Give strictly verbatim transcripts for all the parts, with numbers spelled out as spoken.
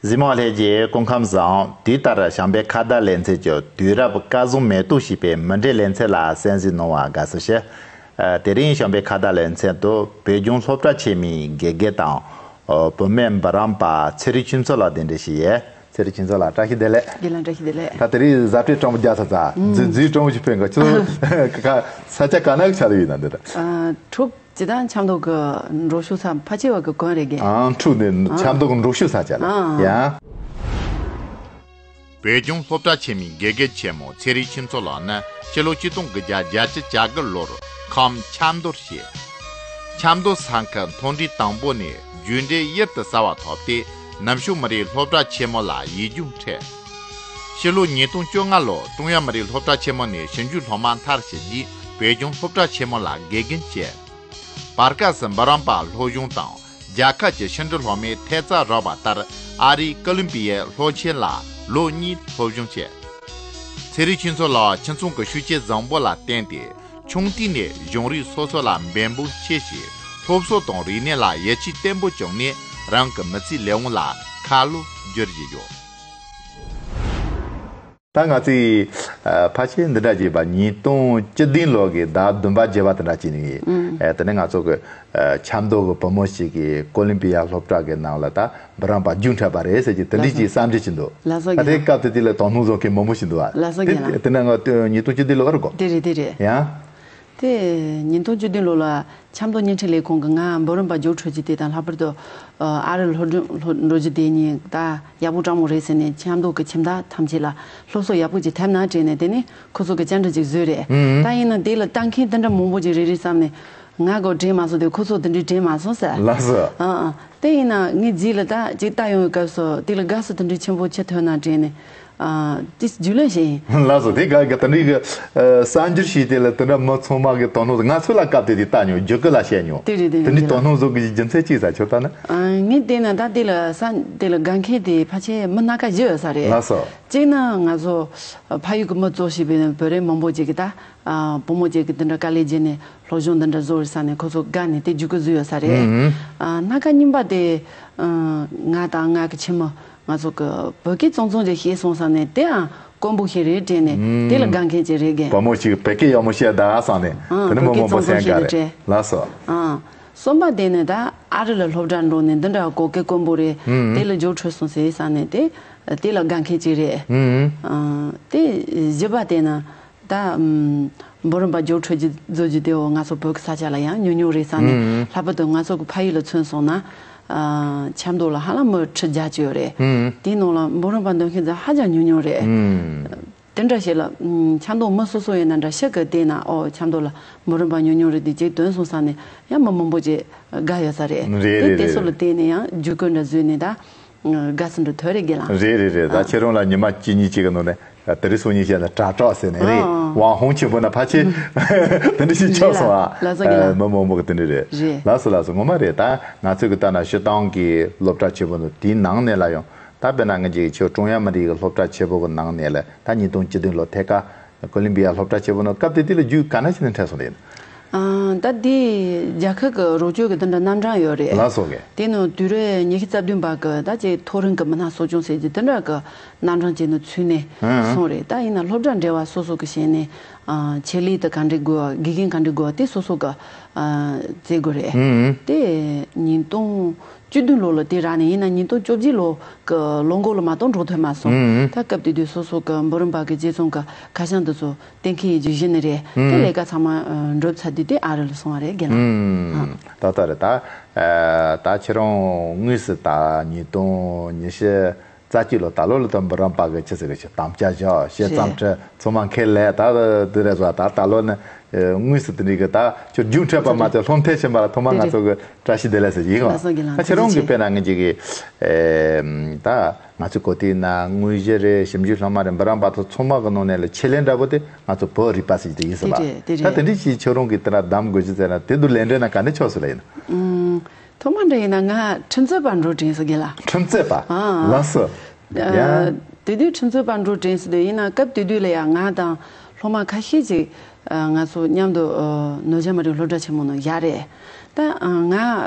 གཟིགས་མོ་བ་ལྷན་རྒྱས་སྐུ་ཁམས་བཟང་། དུས་ལྟར་བྱམས་པའི་ཁ་བརྡ་ལེ་ཚན་གྱི་དུས་རབས་སྐལ་བཟང་མེ་ཏོག་ཞེས་པའི་མུ་འབྲེལ་ལེ་ཚན་ལ་གསན་གཟིགས་གནང་བར་དགའ་བསུ་ཞུ། ཨ། དེ་རིང་བྱམས་པའི་ཁ་བརྡ་ལེ་ཚན་དུ་བོད་ལྗོངས་སློབ་གྲྭ་ཆེན་མོའི་དགེ་རྒན་དང་། ཨོ། བུད་མེད་འབུམ་རམས་པ་ཚེ་རིང་ཆོས་མཚོ་ལགས་གདན་འདྲེན་ཞུས་ཡོད། ཚེ་རིང་ཆོས་མཚོ་ལགས་བཀྲ་ཤིས་བདེ་ལེགས། རྒན་ལགས་བཀྲ་ཤིས་བདེ་ལེགས། ད་དེ་རིང་གཟའ་སྤྲེལ་སྤྲང་པོ་རྒྱག་ཚར་ཚར། ཨུམ། འཛུལ་འཛུལ་སྤྲང་པོ་ཞིག་ཕན་ག་ཁྱོད་ས་ཆ་ག་ན་གི་ཆ་ལ་ཡོད་ན་འདི་ད། ཨ། ཕྲུག་ཇི་ལྟར་ཆབ་མདོ་གི་འགྲོ་ཤུགས་ས་ཕལ་ཆེ་བ་གི་གོན་རེ་གི། ཨང་། ཕྲུག་ནི། ཨང་། ཆབ་མདོ་གི་འགྲོ་ཤུགས་ས་ཆ་ལ། ཨང་། ཡ། བོད་ལྗོངས་སློབ་གྲྭ་ཆེན་མོའི་དགེ་རྒན་ཆེན་མོ་ཚེ་རིང་ཆོས་མཚོ་ལགས་ནི་ཕྱི་ལོ་ཆིག་སྟོང་དགུ་བརྒྱ་བརྒྱད་ཅུ་གྱ་དགུ་ལོར་ཁམས་ཆབ་མདོར་སྐྱེས། ཆབ་མདོ་ས་ཁུལ་མཐོ་འབྲིང་དང་པོ་ནས་རྒྱུད་འགྲེལ་གཡུར་དུ་ཟ་བ་ཐོབ་སྟེ་ནུབ་ཕྱོགས་མི་རིགས་སློབ་གྲྭ་ཆེན་མོ་ལ་ཡིག་རྒྱུགས་འཕྲད། ཕྱི་ལོ་ཉིས་སྟོང་བཅོ་ལྔ་ལོར་ཀྲུང་དབྱང་མི་རིགས་སློབ་གྲྭ་ཆེན་མོ་ནས་ཞིབ་འཇུག་སློབ་མ་མཐར་ཕྱིན་རྗེས་བོད་ལྗོངས་སློབ་གྲྭ་ཆེན་མོ་ལ་དགེ་རྒན་བྱས། བར་སྐབས་སུ་འབུམ་རམས་པ་སློབ་སྦྱོང་དང་རྒྱལ་ཁབ་ཀྱི་ཕྱི་འབྲེལ་སློབ་མའི་ཐད་རྩ་རག་པ་ལྟར་ཨ་རིའི་ཀོ་ལོམ་པི་ཡའི་སློབ་ཆེན་ལ་ལོ་གཉིས་སློབ་སྦྱོང་བྱས། ཚེ་རིང་ཆོས་མཚོ་ལགས་ཁྱིམ་ཚང་གི་ཤུགས་རྐྱེན་བཟང་པོ་ལ་བརྟེན་ཏེ་ཆུང་དུས་ནས་གཞུང་རིགས་སོ་སོ་ལ་འབད་འབུངས་ཆེ་ཞིང་སློབ་གསོ་དང་རིག་གནས་ལ་ཡིད་ཆེས་བརྟན་པོ་བཅངས་ནས་རང་གི་མི་ཚེའི་ལས་དབང་ལ་ཁ་ལོ་བསྒྱུར་བཞིན་ཡོད། ད་ང་ཚོས་ཨ་ཕལ་ཆེར་འདི་འདྲ་བྱས་པ་ཉིས་སྟོང་བཅུ་བདུན་ལོ་གི་ཟླ་བདུན་པ་བརྒྱད་པ་དེ་འདྲ་བྱས་ནས། ཨུམ། ཨ་དེ་ནས་ང་ཚོ་གི་ཨ་ཆབ་མདོ་གི་བུ་མོ་ཞིག་གིས་ཀོ་ལོམ་པི་ཡ་སློབ་གྲྭ་གི་ནང་ལ་ད་འབུམ་རམས་པ་རྒྱུགས་འཕྲད་པ་རེད་ཟེར་གྱི་དེ་འདྲའི་ཅིག་བསམ་འཆར་ཅིག་འདུག་ལགས་སོ། ད་དེ་རྒན་ལགས། སྐབས་དེ་དུས་ལ་དོ་སྣང་བཟོ་མཁན་མང་པོ་ཞིག་འདུག་བ། ལགས་སོ། དེ་རྒན་ལགས། དེ་ནས་ང་ཉིས་སྟོང་བཅུ་བདུན་ལོ་ག་རེ་གོ། དེ་རེད། དེ་རེད། ཡང་། དེ་ཉིས་སྟོང་བཅུ་བདུན་ལོ་ལ་ཆབ་མདོ་བརྙན་འཕྲིན་ལས་ཁུངས་ཀྱི་ང་འབུམ་རམས་པ་རྒྱུགས་འཕྲོད་རྒྱུ་དེ་དང་ལྷག་པར་དུ་ཨ་རི་སློབ་སྦྱོང་སློབ་འགྲོ་རྒྱུ་དེ་གཉིས་ད་ཡག་པོ་སྤྲང་མོ་རེད་ཟེར་ནས་ཆབ་མདོ་གི་ཁྱིམ་བདག་ཐམས་ཅད་ལ་སློབ་གསོ་ཡག་པོ་ཅིག་ཐེབས་ན་དྲན་ནས། དེ་ནས་ཁོ་ཚོ་གི་བཅར་འདྲི་ཅིག་བཟོས་རེད། ཨུམ། ད་ཡིན་ན་དེ་ལ་ལྟ་མཁན་དེ་འདྲ་མང་པོ་ཅིག་རེད་རེད་བསམ་ནས་ང་གོ་དྲན་མ་སོང་། དེ་ཁོ་ཚོ་དེ་འདྲའི་དྲན་མ་སོང་ཟེར། ལགས་སོ། ཨ་ཨ། དེ་ཡིན་ན་ངའི་རྗེས་ལ་ད་ཅིག་ལྟ་ཡོང་བའི་སྐབས་སུ་དེ་ལ་དགའ་བསུ་དེ་འདྲའི་ཆེན་པོ་ཅིག་ཐོན་ན་དྲན་ནས། ཨ་དེ་རྒྱུས་ལོན་བྱས་ཡིན། ལགས་སོ། དེ་ག་ག་དེ་འདྲའི་གི་ཨ་གསར་འགྱུར་ཞིག་དེ་ལ་དེ་འདྲ་མི་ཚང་མ་གི་དོ་སྣང་། ང་ཚོ་ལ་སྐབས་དེ་དུས་ལྟ་མྱོང་། རྒྱུགས་སྐུལ་ལ་བཤད་མྱོང་། དེ་རེད། དེ་དེ་རེད། འདྲའི་དོ་སྣང་བཟོ་གི་རྒྱུ་མཚན་ཅི་ཟེར་ཁྱོད་ལྟ་ན། ཨ་ངས་བལྟས་ན་ད་དེ་ལ་ས་དེ་ལ་དགའ་མཁན་དེ་ཕལ་ཆེར་མི་སྣ་ཁ་བཞི་ཡོད་ས་རེད། ལགས་སོ། གཅིག་ནི་ང་ཚོ་ཕ་ཡུལ་གི་མི་གཙོ་བྱས་པའི་བོད་རིགས་མང་པོ་ཅིག་གིས་ད་ཨ་བུ་མོ་ཅིག་གིས་དེ་འདྲ་དཀའ་ལས་བརྒྱབ་ནས་སློབ་སྦྱོང་འདི་འདྲ་བཟོ་རེད་བསམ་ནས་ཁོ་ཚོ་དགའ་ནས་དེ་རྒྱུགས་སྐུལ་བཟོས་ཡོད་ས་རེད། ཨུ་ཧུམ། ཨ་སྣ་ཁ་གཉིས་པ་དེ་ཨ་ང་དང་ང་གི་ཁྱིམ་མི། ང་ཚོ་གི་བོད་སྐད་གཙང་གཙང་ཅིག་བཤད་སོང་བསམ་ནས་དེའང་དཀོན་པོ་ཞིག་རེད་དྲན་ནས། ཨུམ། དེ་ལ་དགའ་མཁན་ཅིག་རེད་རྒན། བུ་མོ་ཞིག་བོད་སྐད་ཡག་མོ་བཤད་ད་བསམ་ནས། ཨང་། དེ་ནི་བོད་མི་སྐད་མང་པོ་གཙང་གཙང་སེམས་དགའ་ཞིག་རེད། རེད་དྲན། ལགས་སོ། ཨང་། གསུམ་པ་དེ་ནི་ད་ཨ་རི་ལ་སློབ་གྲྭ་འགྲོ་ནས་འདི་འདྲ་གོ་སྐབས་དཀོན་པོ་རེད། ཨུམ། དེ་ལ་འགྱོ་འཕྲོད་སོང་ཟེར་བསམ་ནས་དེ་དེ་ལ་དགའ་མཁན་ཅིག་རེད། ཨུམ། ཨང་། དེ་བཞི་པ་དེ་ནི། ད་ཨམ་འབུམ་རམས་པ་རྒྱུགས་འཕྲོད་རྒྱུ་བཟོ་རྒྱུ་དེའོ་ང་ཚོ་བོད་ཀྱི་ས་ཆ་ལ་ཡང་ཉུང་ཉུང་རེད་བསམ་ནས། ཨུམ། ལྷག་པར་དུ་ང་ཚོ་གི་ཕ་ཡུལ་ལ་མཚོན་སོང་ན། ཨ་ཆབ་མདོ་ལ་ཧ་ལམ་མི་ཁྲི་བརྒྱད་ཅུ་ཡོད་རེད། ཨུམ། དེའི་ནང་ལ་འབུམ་རམས་པ་འདོན་མཁན་ཚོ་ཧ་ཅང་ཉུང་ཉུང་རེད། ཨུམ། དེ་འདྲ་ཞིག་ལ་ཨམ་ཆབ་མདོ་མི་སོ་སོ་ཡིན་ན་འདྲ་ཤག་གི་བལྟས་ན། ཨོ་ཆབ་མདོ་ལ་འབུམ་རམས་པ་ཉུང་ཉུང་རེད། དེ་ཅིག་འདོན་སོང་བསམ་ནས་ཡང་མི་མང་པོ་ཅིག་དགའ་ཡོད་ས་རེད། རེད་དེ་རེད་དེ་ཚོ་རེད། ལ་བལྟས་ནས་ཡང་རྒྱུགས་སྐུལ་འདྲ་བཟོས་ནས་ད། དགའ་བསུ་འདྲ་ཐོབ་རེད་རྒན་ལགས། རེད་རེད་རེད། ད་ཨ། ཁྱེད་རང་ལ་ཉི་མ་གཅིག་གཉིས་གཅིག་གི་ནང་ནས་དེ་རིང་སང་ཉིན་བཤད་ན་དྲ་གྲོགས་ཟེར་ནས་རེད། ཨ། ཝང་ཧུང་ཆེན་པོ་ན་ཕལ་ཆེར་དེ་འདྲ་ཞིག་ཆགས་སོང་ཨ། ལགས་སོ་རྒན་ལགས། མི་མང་པོ་གི་དེ་འདྲ་རེད། རེད། ལགས་སོ་ལགས་སོ། ངོ་མ་རེད། ད་ང་ཚོས་གི་ལྟ་ན་སྤྱིར་བཏང་གི་སློབ་གྲྭ་ཆེན་པོ་ནང་དེའི་ནང་ནས་ལ་ཡང་ད་དཔེར་ན་ང་ཅིག་ཆོས་ཀྲུང་དབྱང་མི་རིགས་ཀྱི་སློབ་གྲྭ་ཆེན་པོ་གི་ནང་ནས་ལ་ད་ཉིས་སྟོང་བཅུ་བདུན་ལོ་ཐད་ཀ་ཀོ་ལོམ་བི་ཡ་སློབ་གྲྭ་ཆེན་པོ་ནང་སྐབས་དེ་དུས་ལ་རྒྱུགས་ག་ན་ཞིག་ནས་འཕྲད་སོང་རེད། ཨ་ད་དེ་རྒྱལ་ཁབ་ཀྱི་རོགས་སྐྱོར་གྱི་དེ་འདྲ་རྣམ་གྲངས་ཡོད་རེད། ལགས་སོ་རྒན། དེ་ནང་དུས་རབས་ཉི་ཤུ་རྩ་བདུན་པ་གི་ད་ཅིག་མཐོ་རིམ་གྱི་མི་སྣ་གསོ་སྐྱོང་ཟེར་རྒྱུ་དེ་འདྲ་གི་རྣམ་གྲངས་ཅིག་ནང་ཚུད་ནས་ཨང་། སོང་རེད། ད་ཡིན་ན་སློབ་གྲྭ་འབྲེལ་བ་སོ་སོ་གི་བྱས་ནས་ཨ་ཆེད་ལས་དེ་ག་འདྲ་དགོས་པ། དགེ་རྒན་ག་འདྲ་དགོས་པ་དེ་སོ་སོ་གི་ཨ་བཙལ་དགོས་རེད། ཨང་། དེ་ཉིས་སྟོང་བཅུ་བདུན་ལོ་ལ་དེ་རག་ནས་ཡིན་ན་ཉིས་སྟོང་བཅོ་བརྒྱད་ལོ་གི་ལོ་འགོ་ལ་མ་གཏོགས་འགྲོ་ཐུབ་མ་སོང་། ཨང་། ད་སྐབས་དེ་དུས་སོ་སོ་གི་འབུམ་རམས་པ་གི་བྱས་ཙང་གི་ཁ་བྱང་དེ་ཚོ་གཏན་འཁེལ་ཡིན་རྒྱུ་གཞི་ནས་རེད། ཨང་། དེ་ལས་ཀ་ཚང་མ་ཨ་འགྲུབ་ཚར་དུས་དེ་ཨ་རི་ལ་སོང་བ་རེད་རྒན་ལགས། ཨང་། ཨང་། ད་ལྟ་རེད། ད་ཨ་ད་ཁྱེད་རང་དངོས་སུ་ད་ཉིས་སྟོང་ཉི་ཤུ་རྩ་གཅིག་ལོ་ད་ལོ་ལ་ད་འབུམ་རམས་པ་གི་ཆི་ཟེར་གི་ཆི་དམ་བཅའ་བཞག་བཤད་རེད། མཚམས་ཁྲིད་ཚང་མ་ཁས་ལེན། ད་དེ་རེད་བཟོ། ད་ད་ལོ་ནི་ཨ་དངོས་སུ་དེ་འདྲའི་གི་ད་ཁྱོད་རྒྱུགས་འཕྲད་པ་མ་ཚད་སློབ་ཐོན་ཕྱིན་པ་ལ་ཐོག་མ་ང་ཚོ་གི་བཀྲ་ཤིས་བདེ་ལེགས་ཟེར་གྱི་ཡིན། ལགས་སོ་རྒན་ལགས། ད་ཁྱེད་རང་གི་ཐུགས་རྗེ་ཆེ། དཔེར་ན་ངེད་ཅིག་གི་ཨེམ་ད་ང་ཚོའི་གོ་ཐོས་ན་དངོས་གཞི་རེད། ཞིབ་འཇུག་སློབ་མ་རེད། འབུམ་རམས་པ་ཚོ་ཚང་མ་གི་ནང་ནས་ལ་ཆེད་ལས་འདྲ་པོ་དེ་ང་ཚོ་བོད་རིག་པ་ཟེར་གྱི་དེ་ཡིན་ཟེར་བ། དེ་རེད་དེ་རེད། ད་དེ་འདྲ་ཞིག་ཁྱེད་རང་གིས་དེ་འདྲ་གདམ་དགོས་ཀྱི་ཟེར་ན་དེ་དུ་ལས་འབྲས་ན་ག་འདྲ་ཆགས་སོང་ལ་ཡིན། ཨུམ། ཐོག་མ་འདྲ་ཡིན་ན་ང་ཁྲིམས་རྩོད་པ་འགྲོ་དྲན་སོང་རྒན་ལགས། ཁྲིམས་རྩོད་པ། ཨ། ལགས་སོ། ཡ། ཨ་དེ་དུས་ཁྲིམས་རྩོད་པ་འགྲོ་དྲན་སོང་དུས་ཡིན་ན་སྐབས་དེ་དུས་ལ་ཡང་ང་དང་སློབ་མ་ཁ་ཤས་ཅིག་ཨ་ང་ཚོ་མཉམ་དུ་ཨ་ནོར་བྱང་མི་རིགས་སློབ་གྲྭ་ཆེན་མོ་ནང་བཞག་རེད། ད་ཨ་ང་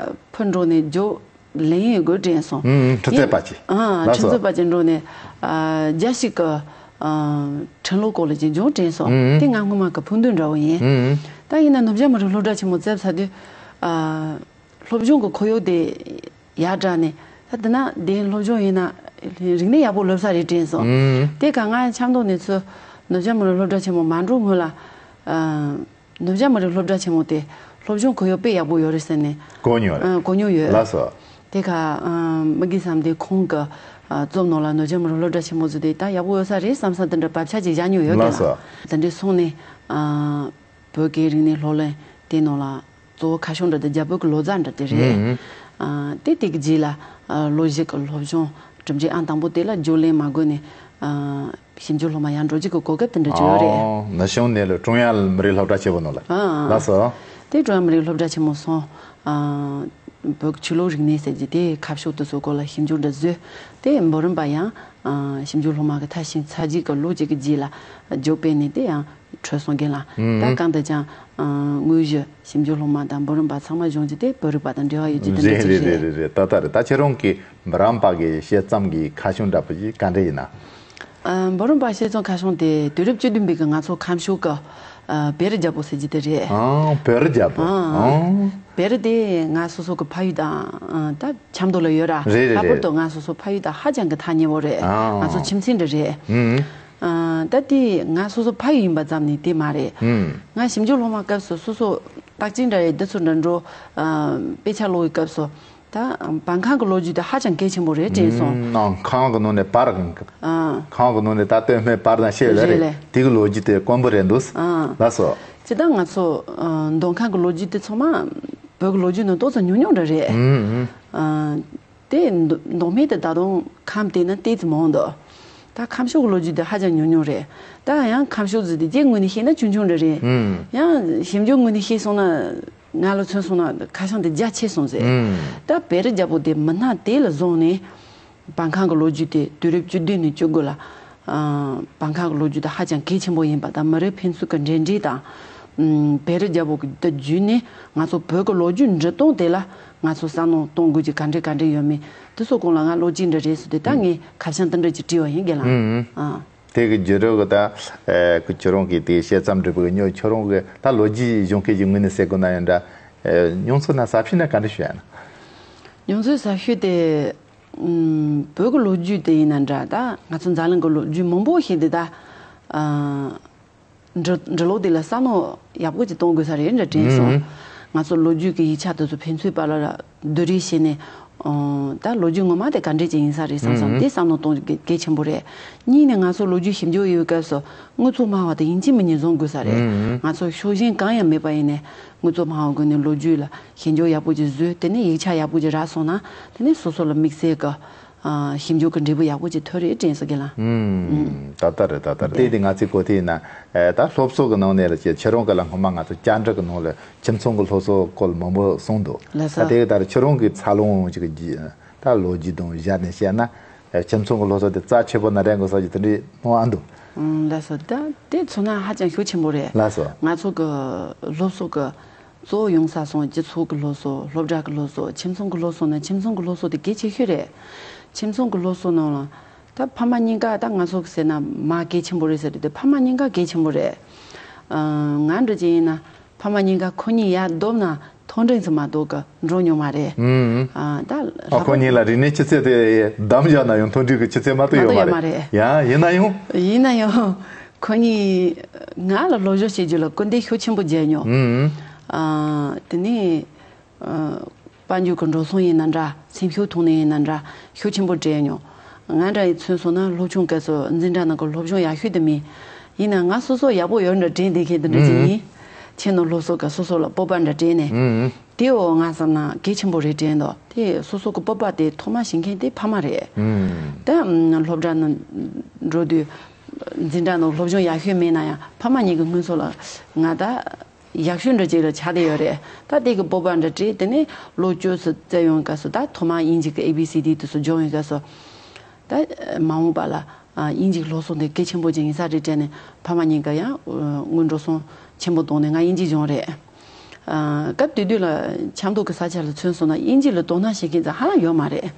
ཕར་འགྲོ་ནས་རྒྱུགས་ ལེན་ཡོད་དགོས་དྲན་སོང་། ཨུམ། ཁྲི་ཚེ་པ་ཅིག་ཨ། ལགས་ཁྲི་སོ། ཚེ་པ་ཅིག་འགྲོ་ནས་ཨ། རྒྱ་ཞིག་གི་ཨ། ཁྲིན་ལོ་སྐོར་ལ་ཅིག་སྦྱོང་དྲན་སོང་། ཨུམ། དེ་ང་སྔོན་མ་གི་ཕུགས་འདུན་འདྲ་བོ་ཡིན། ཨུམ། ད་ཡིན་ན་ནུབ་བྱང་མི་རིགས་སློབ་གྲྭ་ཆེན་མོ་བཙལ་ཚར་དུས་ཨ། སློབ་སྦྱོང་གི་ཁོར་ཡུག་དེ་ཡར་དྲགས་ནས། ད་དེ་ན་དེ་སློབ་སྦྱོང་ཡིན་ན་རིག་གནས་ཡག་པོ་སློབ་ས་རེད་དྲན་སོང་། ཨུམ། དེ་ག་ང་ཆབ་མདོ་ནས་ཚུར་ནུབ་བྱང་མི་རིགས་སློབ་གྲྭ་ཆེན་མོ་མ་འགྲོ་སྔོན་ལ། ཨ། ནུབ་བྱང་མི་རིགས་སློབ་གྲྭ་ཆེན་མོ་དེ་སློབ་སྦྱོང་ཁོར་ཡུག་དཔེ་ཡག་པོ་ཡོད་རེད་ཟེར་ནས། གོ་མྱོང་རེད། ཨ། གོ་མྱོང་ཡོད། ལགས་སོ། དེ་ག་ཨ། མི་དགེ་བསམ་གཏན་ཁོང་གི་ཨ། རྩོམ་ནང་ལ་ནུབ་བྱང་མི་རིགས་སློབ་གྲྭ་ཆེན་མོ་ཟེར་དེ་ད་ཡག་པོ་ཡོད་ས་རེད་བསམ་ས་དེ་འདྲ་བབ་ཆགས་ཅིག་བཞག་མྱོང་ཡོད་ལགས་གི་ལ། སོ། དེ་འདྲའི་སོང་ནས་ཨ། བོད་ཀྱི་རིག་གནས་སློབ་གླིང་དེ་ནང་ལ་གཙོ་བོ་ཁ་བྱང་འདྲ་དེ་རྒྱ་བོད་ཀྱི་ལོ་ཙཱ་འདྲ་དེ་རེད། ཨུམ། ཨ། དེ་དེ་གི་རྗེས་ལ་ཨ། ལོ་བཞི་གི་སློབ་སྦྱོང་གྲུབ་རྗེས་ཨང་དང་པོ་དེ་ལ་རྒྱུགས་ལེན་མ་དགོས་ནས་ཨ། ཞིབ་འཇུག་སློབ་མ་ཡང་འགྲོ་རྒྱུ་གི་གོ་སྐབས་དེ་འདྲ་བྱུང་ཡོད་རེད། ཨོ། ནུབ་བྱང་ནས་ལ་ཀྲུང་དབྱང་མི་རིགས་སློབ་གྲྭ་ཆེན་པོ་ནང་ལ། ཨ། ལགས་སོ། དེ་ཀྲུང་དབྱང་མི་རིགས་སློབ་གྲྭ་ཆེན་མོ་སོང་། ཨ། བོད་ཀྱི་ཆོས་ལུགས་རིག་གནས་ཟེར་གྱི་དེ་ཁ་ཕྱོགས་དེ་ཚོ་སྐོར་ལ་ཞིབ་འཇུག་འདྲ་བཟོས། དེ་འབུམ་རམས་པ་ཡང་ཨ། ཞིབ་འཇུག་སློབ་མ་གི་མཐར་ཕྱིན་ཚར་རྗེས་ཀྱི་ལོ་གཅིག་གི་རྗེས་ལ་རྒྱུགས་སྤྲད་ནས་དེ་ཡང་། འཕྲོད་སོང་རྒན་ལགས། ཨུམ། ད་གང་ལྟར་ཀྱང་ཨ། དངོས་གཞི་ཞིབ་འཇུག་སློབ་མ་དང་འབུམ་རམས་པ་ཚང་མ་གཞུང་གི་དེ་བོད་རིག་པ་དང་འབྲེལ་བ་ཡོད་རྒྱུ་དེ་འདྲ་རེད་ཅིག་རེད། རེད་རེད་རེད། ད་ལྟ་རེད། ད་ཁྱེད་རང་གི་འབུམ་རམས་པ་གི་དཔྱད་རྩོམ་གྱི་ཁ་བྱང་འདྲ་པོ་ཞིག་ག་འདྲ་ཡིན་ན། ཨ། འབུམ་རམས་པ་དཔྱད་རྩོམ་ཁ་བྱང་དེ་དུས་རབས་བཅུ་བདུན་པའི་གི་ང་ཚོ་ཁམས་ཕྱོགས་ཀྱི་ཨ། བེ་རི་རྒྱལ་པོ་ཟེར་གྱི་དེ་རེད། ཨང་། བེ་རི་རྒྱལ་པོ། ཨང་། ཨང་། བེ་རི་དེ་ང་སོ་སོ་གི་ཕ་ཡུལ་དང་ཨ། ད་ཆབ་མདོ་ལ་ཡོད་ར། རེད་རེད། ལྷག་པར་རེད། དུ་ང་སོ་སོ་ཕ་ཡུལ་དང་ཧ་ཅང་གི་ཐག་ཉེ་བོ་རེད། ཨང་། ང་ཚོ་ཁྱིམ་མཚེས་འདྲ་རེད། ཨང་། ཨ། ད་དེ་ང་སོ་སོ་ཕ་ཡུལ་ཡིན་པ་ཙམ་ནས་དེ་མ་རེད། ཨང་། ང་ཞིབ་འཇུག་སློབ་མ་སྐབས་སུ་སོ་སོ་རྟགས་ཅན་འདྲ་ཡི་འདི་ཚོ་འདྲ་འགྲོ། ཨ། དཔེ་ཆ་ཀློག་གི་སྐབས་སུ་ད་བར་ཁང་གི་ལོ་རྒྱུས་དེ་ཧ་ཅང་གལ་ཆེན་པོ་རེད་དྲན་སོང་། ཨང་། ཁང་གི་ནང་ནས་བར། ཨ། ཁང་གི་ནང་ནས་ད་སྟོད་སྨད་བར་དང་ཤེས་ལ་རེད། རེད་ལེ། དེ་གི་ལོ་རྒྱུས་དེ་དཀོན་པོ་རེད་འདུག་ཨ། ལགས་སོ། སྤྱིར་བཏང་ང་ཚོ་ཨ། མདོ་ཁམས་ཀྱི་ལོ་རྒྱུས་དེ་ཚང་མ་བོད་ཀྱི་ལོ་རྒྱུས་ནང་ཏོག་ཙམ་ཉུང་ཉུང་འདྲ་རེད། ཨང་། ཨ། དེ་མདོ་མདོ་སྨད་དེ་ད་དུང་ཁམས་དེ་ན་ཏོག་ཙམ་མང་འདུག་ད་ཁམས་ཕྱོགས་ཀྱི་ལོ་རྒྱུས་དེ་ཧ་ཅང་ཉུང་ཉུང་རེད། ད་ཡང་ཁམས་ཕྱོགས་ཟེར་དེ་རྒྱའི་ངོས་ནས་བཤད་ན་ཆུང་ཆུང་འདྲ་རེད། ཨང་། ཡང་ཞིབ་འཇུག་ངོས་ནས་བཤད་སོང་ན་ང་ལ་མཚོན་སོང་ན་ཁ་བྱང་དེ་རྒྱ་ཆེ་སོང་ཟེར། ཨང་། ད་བེ་རི་རྒྱལ་པོ་དེ་མི་སྣ་དེ་ལ་བཟུང་ནས། བར་ཁང་གི་ལོ་རྒྱུས་དེ་དུས་རབས་བཅུ་བདུན་ནས་བཅུ་དགུ་ལ། ཨ། བར་ཁང་གི་ལོ་རྒྱུས་དེ་ཧ་ཅང་གལ་ཆེན་པོ་ཡིན་པ་དང་མི་རིགས་ཕན་ཚུན་གྱི་འབྲེལ་འདྲིས་དང་། ཨམ། བེ་རི་རྒྱལ་པོ་གི་དེ་བརྒྱུད་ནས་ང་ཚོ་བོད་ཀྱི་ལོ་རྒྱུས་འབྲི་སྟངས་དེ་ལ་ང་ཚོ་བསམ་བློ་གཏོང་དགོས་ཀྱི་ག་འདྲ་ག་འདྲ་ཡོད་མེད་དེ་ཚོ་སྐོར་ལ་ང་ལོ་གཅིག་འདྲ་རེད་ཟེར་དུས་ད་ངས་ཁ་བྱང་དེ་འདྲ་ཅིག་བྲིས་པ་ཡིན་རྒན་ལགས། ཨང་། ཨ། དེ་གི་བརྒྱུད་རིམ་གི་ད་ཨེ། ཁྱོད་རང་གིས་དེ་དཔྱད་རྩོམ་འབྲི་བའི་ཉོ་ཁྱོད་རང་གི་ད་ལོ་རྒྱུས་གཞུང་སྐད་ཀྱི་ངོས་ནས་ཟེར་དགོས་ན་ཡང་འདྲ། ཨེ། མྱོང་ཚོར་ན་ཟབ་ཤོས་ན་ག་འདྲ་ཞུ་ཡ་ན། མྱོང་ཚོར་ཟབ་ཤོས་དེ། ཨམ། བོད་ཀྱི་ལོ་རྒྱུས་དེ་ཡིན་ན་འདྲ། ད་ང་ཚོ་འཛམ་གླིང་གི་ལོ་རྒྱུས་མང་པོ་ཞིག་འདི་ད། ཨ། འབྲི་འབྲི་ཀློག་དེ་ལ་བསམ་བློ་ཡག་པོ་ཅིག་གཏོང་དགོས་ས་རེད་འདྲ་དྲན་སོང་། ཨང་། ང་ཚོ་ལོ་རྒྱུས་ཀྱི་ཡིག་ཆ་དེ་ཚོ་ཕན་ཚུན་བར་ལ་བསྡུར་རེས་བྱས་ནས། ཨོ། ད་ལོ་རྒྱུས་ངོ་མ་དེ་ག་འདྲས་ཅིག་ཡིན་ས་རེད་བསམ་བསམ། ཨང་། དེ་བསམ་བློ་གཏོང་རྒྱུ་གལ་ཆེན་པོ་རེད། གཉིས་ནས་ང་ཚོ་ལོ་རྒྱུས་ཞིབ་འཇུག་ཡོད་སྐབས་སུ་དངོས་གཙོ་སྨྲ་བ་དེ་ཡིན་གཅིག་མིན་གཉིས་བཟུང་དགོས་ས་རེད། ཨང་། ང་ཚོ་ཕྱོགས་ཞེན་གང་ཡང་མེད་པ་ཡིན་ནས་དངོས་གཙོ་སྨྲ་བ་ཀུན་ནས་ལོ་རྒྱུས་ལ་ཞིབ་འཇུག་ཡག་པོ་ཅིག་བཟོས། དེ་ནས་ཡིག་ཆ་ཡག་པོ་ཅིག་རག་སོང་ན་དེ་ནས་སོ་སོ་ལ་དམིགས་བསལ་གྱི། ཨ། ཞིབ་འཇུག་གི་འབྲས་བུ་ཡག་པོ་ཅིག་ཐོན་རེད་དྲན་སོང་རྒན་ལགས། ཨུམ། ད་ལྟ་རེད། ད་ལྟ་རེད། དེ་དེ་ང་ཚོའི་གོ་དེ་ཡིན་ན། ཨེ། ད་སློབ་གསོ་གི་ནང་ནས་ལ་ཁྱེད་ཁྱེད་རང་གི་ལ་སྔོན་མ་ང་ཚོ་བཅར་འདྲི་གི་ནང་ལ་ཁྱིམ་ཚང་གི་སློབ་གསོ་སྐོར་མང་པོ་གསུངས་འདུག་ལགས་སོ། ད་དེ་གི་ད་རེད་ཁྱེད་རང་གི་འཚར་ལོངས་ཅིག་གི་ད་ལོ་རྒྱུས་དང་སྦྱར་ནས་བཤད་ན། ཨེ། ཁྱིམ་ཚང་གི་སློབ་གསོ་དེ་རྩ་ཆེ་པོ་ན་རན་དགོས་ས་ཅིག་དེ་འདྲའི་སྣང་བ་འདུག་ཨུམ། ལགས་སོ། ད་དེ་མཚོན་ན་ཧ་ཅང་ཤུགས་ཆེན་པོ་རེད། ལགས་སོ། ང་ཚོ་གི་སློབ་གསོ་གི་གཙོ་བོ་ཡོང་ས་སོང་། སྤྱི་ཚོགས་ཀྱི་སློབ་གསོ། སློབ་གྲྭ་གི་སློབ་གསོ། ཁྱིམ་ཚང་གི་སློབ་གསོ་ནི་ཁྱིམ་ཚང་གི་སློབ་གསོ་དེ་གལ་ཆེ་ཤོས་རེད། ཁྱིམ་ཚང་གི་སློབ་གསོ་ནང་ལ་ད་ཕ་མ་གཉིས་ཀ་ད་ང་ཚོ་གི་ཟེར་ན་མ་གལ་ཆེན་པོ་རེད་ཟེར་དུས་དེ་ཕ་མ་གཉིས་ཀ་གལ་ཆེན་པོ་རེད། ཨ། ང་འདྲ་ཅིག་ཡིན་ན་ཕ་མ་གཉིས་ཀ་ཁོ་གཉིས་ཡར་བསྡོམས་ན་མཐོ་འབྲིང་ཙམ་མ་གཏོགས་གི་འགྲོ་མྱོང་མ་རེད། ཨུམ། ཨ། ད་ཨ། ཁོ་གཉིས་ལ་རིག་གནས་ཆུ་ཚད་དེ་བསྡམས་བཞག་ན་ཡང་མཐོ་འབྲིང་གི་ཆུ་ཚད་མ་གཏོགས་ཡོད་མ་རེད། མ་གཏོགས་ཡོད་མ་རེད། ཡང་ཡིན་ན་ཡང་། ཡིན་ན་ཡང་། ཁོ་གཉིས་ང་ལ་སློབ་སྦྱོང་བྱེད་རྒྱུ་ལ་སྐུལ་འདེད་ཤུགས་ཆེན་པོ་བརྒྱབ་མྱོང་། ཨུམ། ཨ། དེ་ནས་ཨ། དཔལ་འབྱོར་གྱི་འགྲོ་སོང་ཡིན་ན་འདྲ། སེམས་ཤུགས་ཐོག་ནས་ཡིན་ན་འདྲ། ཤུགས་ཆེན་པོ་སྤྲད་མྱོང་། ང་འདྲ་ཡི་མཚོན་སོང་ན་སློབ་ཆུང་སྐབས་སུ་འཛིན་གྲྭ་ནང་གི་སློབ་སྦྱོང་ཡག་ཤོས་དེ་མིན། ཡིན་ན་ང་སོ་སོ་ཡག་པོ་ཡོད་འདྲ་དྲན་བསྡད་མཁན་དེ་འདྲ་ཅིག་ཡིན། ཨུམ། ཁྱིམ་ནང་སློབ་གསོ་གི་སོ་སོ་ལ་སྤོབས་པ་འདྲ་སྤྲད་ནས། ཨུམ། དེའོ་ང་བསམ་ན་གལ་ཆེན་པོ་རེད་དྲན་འདུག་དེ་སོ་སོ་གི་སྤོབས་པ་དེ་ཐོག་མ་ཤེས་མཁན་དེ་ཕ་མ་རེད། ཨུམ། ད་སློབ་གྲྭ་ནང་འགྲོ་དུས་འཛིན་གྲྭ་ནང་སློབ་སྦྱོང་ཡག་ཤོས་མེད་ན་ཡང་ཕ་མ་གཉིས་ཀྱི་སྔུན་ཚོ་ལ་ང་ད་ཡག་ཤོས་འདྲ་ཅིག་ལ་ཆགས་བསྡད་ཡོད་རེད། ད་དེ་གི་སྤོབས་པ་འདྲ་སྤྲད། དེ་ནས་ལོ་བཅུ་ཙམ་བཙལ་ཡོང་སྐབས་སུ་ད་ཐོག་མ་དབྱིན་ཇི་གི་ཨེ་བི་སི་ཌི་དེ་ཚོ་སྦྱོང་ཡོང་སྐབས་སུ་ད་མ་འོངས་པ་ལ་ཨ། དབྱིན་ཇིའི་སློབ་གསོ་འདི་གལ་ཆེན་པོ་ཅིག་ཡིན་ས་རེད་དྲན་ནས་ཕ་མ་གཉིས་ཀ་ཡང་སྔོན་འགྲོ་སོང་ཆེན་པོ་གཏོང་ནས་ང་དབྱིན་ཇི་སྦྱོང་རེད། ཨ། སྐབས་དེ་དུས་ལ་ཆབ་མདོ་གི་ས་ཆ་ལ་མཚོན་སོང་ན་དབྱིན་ཇི་ལ་དོ་སྣང་བྱེད་མཁན་ཙམ་ཧ་ལམ་ཡོད་མ་རེད།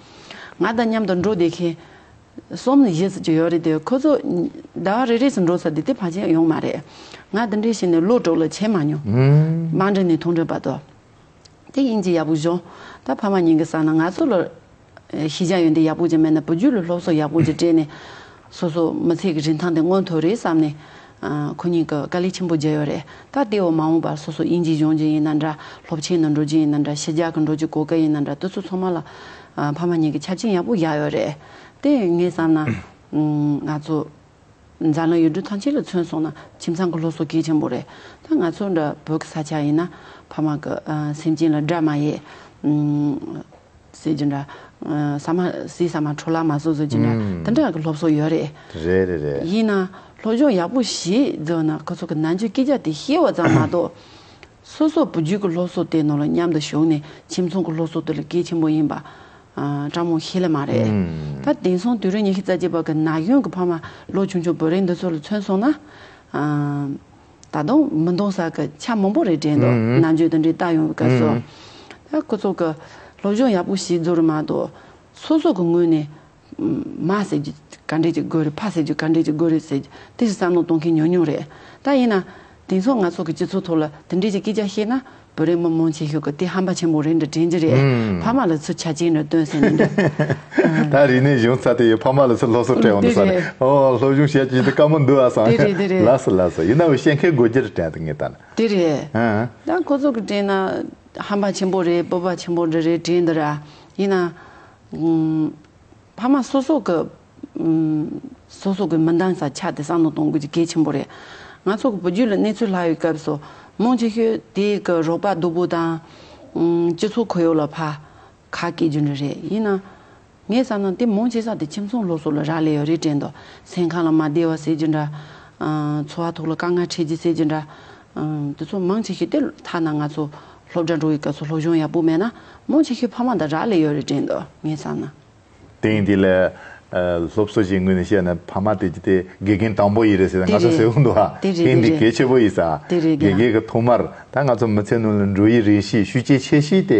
ང་དང་མཉམ་དུ་འགྲོ་བསྡད་མཁན་གསུམ་བཞི་ཙམ་ཅིག་ཡོད་རེད་དེ། ཁོ་ཚོ་ཟླ་བ་རེ་རེ་ཙམ་འགྲོ་ས་དེ་དེ་ཕལ་ཆེར་ཡོང་མ་རེད། ང་དེ་འདྲ་བྱས་ནས་ལོ་དྲུག་ལ་བྱས་མ་མྱོང་། ཨུམ། མ་འགྲོ་ནས་ཐུང་འགྲོ་བར་དུ། དེ་དབྱིན་ཇི་ཡག་པོ་སྦྱོང་། ད་ཕ་མ་གཉིས་ཀྱི་བསམ་ན་ང་ཚོ་ལ་ཤེས་བྱ་ཡོན་ཏན་ཡག་པོ་ཅིག་མེད་ན་བུ་རྒྱུད་ལ་སློབ་གསོ་ཡག་པོ་ཅིག་སྤྲད་ནས་སོ་སོ་མི་ཚེ་གི་རིན་ཐང་དེ་མངོན་ཐུབ་རེད་བསམ་ནས། ཨ། ཁོ་གཉིས་ཀྱིས་དཀའ་ལས་ཆེན་པོ་བརྒྱབ་ཡོད་རེད། ད་དེ་འོ་མ་འོངས་པར་སོ་སོ་དབྱིན་ཇི་སྦྱོང་རྒྱུ་ཡིན་ན་འདྲ། སློབ་ཆེན་ནང་འགྲོ་རྒྱུ་ཡིན་ན་འདྲ། ཕྱི་རྒྱལ་གི་འགྲོ་རྒྱུ་གོ་སྐབས་ཡིན་ན་འདྲ། དེ་ཚོ་ཚང་མ་ལ་ཨ། ཕ་མ་གཉིས་ཀྱིས་ཆ་རྐྱེན་ཡག་པོ་བཞག་ཡོད་རེད། དེ་ངས་བསམ་ན་ང་ཚོ་འཛམ་གླིང་ཡུལ་གྲུ་ཐམས་ཅད་ལ་མཚོན་སོང་ན་ཁྱིམ་ཚང་གི་སློབ་གསོ་གལ་ཆེན་པོ་རེད། ད་ང་ཚོ་འདྲ་བོད་ཀྱི་ས་ཆ་ཡིན་ན་ཕ་མ་གི་ཨ། སེམས་ཅན་ལ་དགྲ་མ་ཡིན། ཨུམ། ཟེར་རྒྱུ་འདྲ། ཨ། ཟ་མ་ཟས་ཟ་མ་འཕྲོ་བརླག་མ་བཟོ་ཟེར་རྒྱུ་འདྲ། ཨུམ། དེ་འདྲ་གི་སློབ་གསོ་ཡོད་རེད། རེད་རེད་རེད། ཡིན་ན་སློབ་སྦྱོང་ཡག་པོ་ཞིག་བརྩིས་ན་ཁོ་ཚོ་གི་ནམ་རྒྱུན་སྐད་ཆ་དེ་ཤེས་པ་ཙམ་མ་གཏོགས། སོ་སོ་བུ་རྒྱུད་ཀྱི་སློབ་གསོ་དེ་ནང་ལ་མཉམ་དུ་ཞུགས་ནས་ཁྱིམ་ཚང་གི་སློབ་གསོ་དེ་ལ་གལ་ཆེན་པོ་ཡིན་པ། ཨ། སྤྲང་མོ་ཤེས་ལེ་མ་རེད། ཨུམ། ད་དེང་སང་དུས་རབས་ཉི་ཤུ་རྩ་གཅིག་པ་གི་ན་གཞོན་གྱི་ཕ་མ་ལོ་ཆུང་ཆུང་བུ་རིང་འདི་ཚོ་ལ་མཚོན་སོང་ན། ཨ། ད་དུང་མི་འདང་ས་གི་ཆ་མང་པོ་རེད་དྲན་འདུག། ཨུམ། ནམ་རྒྱུན་དེ་འདྲའི་ལྟ་ཡོང་བའི་སྐབས་སུ། ཨུམ། ད་ཁོ་ཚོ་གི་སློབ་སྦྱོང་ཡག་པོ་ཞིག་བརྩིས་རེད་མ་གཏོགས། སོ་སོ་གི་ངོས་ནས་མ་ཟེར་རྒྱུ་ག་འདྲས་ཅིག་དགོས་རེད། ཕ་ཟེར་རྒྱུ་ག་འདྲས་ཅིག་དགོས་རེད་ཟེར་རྒྱུ་དེ་ཞིག་བསམ་བློ་གཏོང་མཁན་ཉུང་ཉུང་རེད། ད་ཡིན་ན་དེང་སང་ང་ཚོ་གི་སྤྱི་ཚོགས་ཐོག་ལ་དེ་འདྲས་ཀྱི་སྐད་ཆ་བཤད་ན། བུ་རིང་མི་མང་ཆེ་ཤོས་ཀྱིས་དེ་ཧམ་པ་ཆེན་པོ་རེད་འདྲ་དྲན་གྱི་རེད། ཨུམ། ཕ་མ་ལ་ཚུར་ཆ་རྐྱེན་འདྲ་སྟོན་ཟེར་ནས་འདྲ། ད་རིག་གནས་གཞུང་ཚར་དེ་ཡི་ཕ་མ་ལ་ཚུར་སློབ་གསོ་སྤྲད་འོང་དུ་ས་རེད། ཨོ། སློབ་སྦྱོང་བྱེད་ཀྱི་དེ་དཀའ་མོ་འདུག་ཨ་བསམ། དེ་རེད་དེ་རེད། ལགས་སོ་ལགས་སོ། ཡིན་ན་འུ་བཤད་མཁན་དགོས་རྒྱུ་རེད་དྲན་དུ་ངས་ད་ནི། དེ་རེད། ཨ། ད་ཁོ་ཚོ་གི་དྲན་ན་ཧམ་པ་ཆེན་པོ་རེད། སྤོབས་པ་ཆེན་པོ་འདྲ་རེད་དྲན་འདི་ར། ཡིན་ན། ཨུམ། ཕ་མ་སོ་སོ་གི་ཨུམ། སོ་སོ་གི་མི་འདང་ས་ཆ་དེ་བསམ་བློ་གཏོང་དགོས་ཀྱི་གལ་ཆེན་པོ་རེད། ང་ཚོ་གི་བུ་རྒྱུད་ལ་གནས་ཚུལ་ལྷག་ཡོད་སྐབས་སུ་མང་ཆེ་ཤོས་དེ་གི་རོགས་པ་སྡུག་པོ་དང་། ཨུམ། སྤྱི་ཚོགས་ཁོར་ཡུག་ལ་ཕར་ཁ་སྐད་རྒྱུ་འདྲ་རེད། ཡིན་ན་ངས་བསམ་ན་དེ་མང་ཆེ་ས་དེ་ཁྱིམ་ཚང་སློབ་གསོ་ལ་རག་ལས་ཡོད་རེད་དྲན་འདུག། སེམས་ཁམས་ལ་མ་བདེ་བ་ཟེར་རྒྱུ་འདྲ། ཨ། འཚོ་བ་ཐོག་ལ་དཀའ་ངལ་འཕྲད་རྒྱུ་ཟེར་རྒྱུ་འདྲ། ཨ། དེ་ཚོ་མང་ཆེ་ཤོས་དེ་ཐ་ན་ང་ཚོ་སློབ་གྲྭ་འགྲོ་བའི་སྐབས་སུ་སློབ་སྦྱོང་ཡག་པོ་མེད་ན་མང་ཆེ་ཤོས་ཕ་མ་དང་རག་ལས་ཡོད་རེད་དྲན་འདུག། ངས་བསམ་ན། དེང་འདི་ལ་ཨ། སློབ་གསོ་ཞིག་ངོས་ནས་བཤད་ན་ཕ་མ་དེ་ཅི་དེ་དགེ་རྒན་དང་པོ་ཡིན་རེད་ཟེར་ན་ང་ཚོ་དེ་རེད། ཟེར་འོང་འདུག་ཨ། དེ་རེད། དེ་འདི་རེད། གལ་ཆེ་པོ་ཡིན་ས། དེ་རེད། དགེ་རྒན་གྱི་ཐོག་མར་ད་ང་ཚོ་མི་ཚེ་ནང་ལ་འགྲོ་ཡི་རེ་ཞིག་ཤུགས་རྐྱེན་ཆེ་ཤོས་དེ་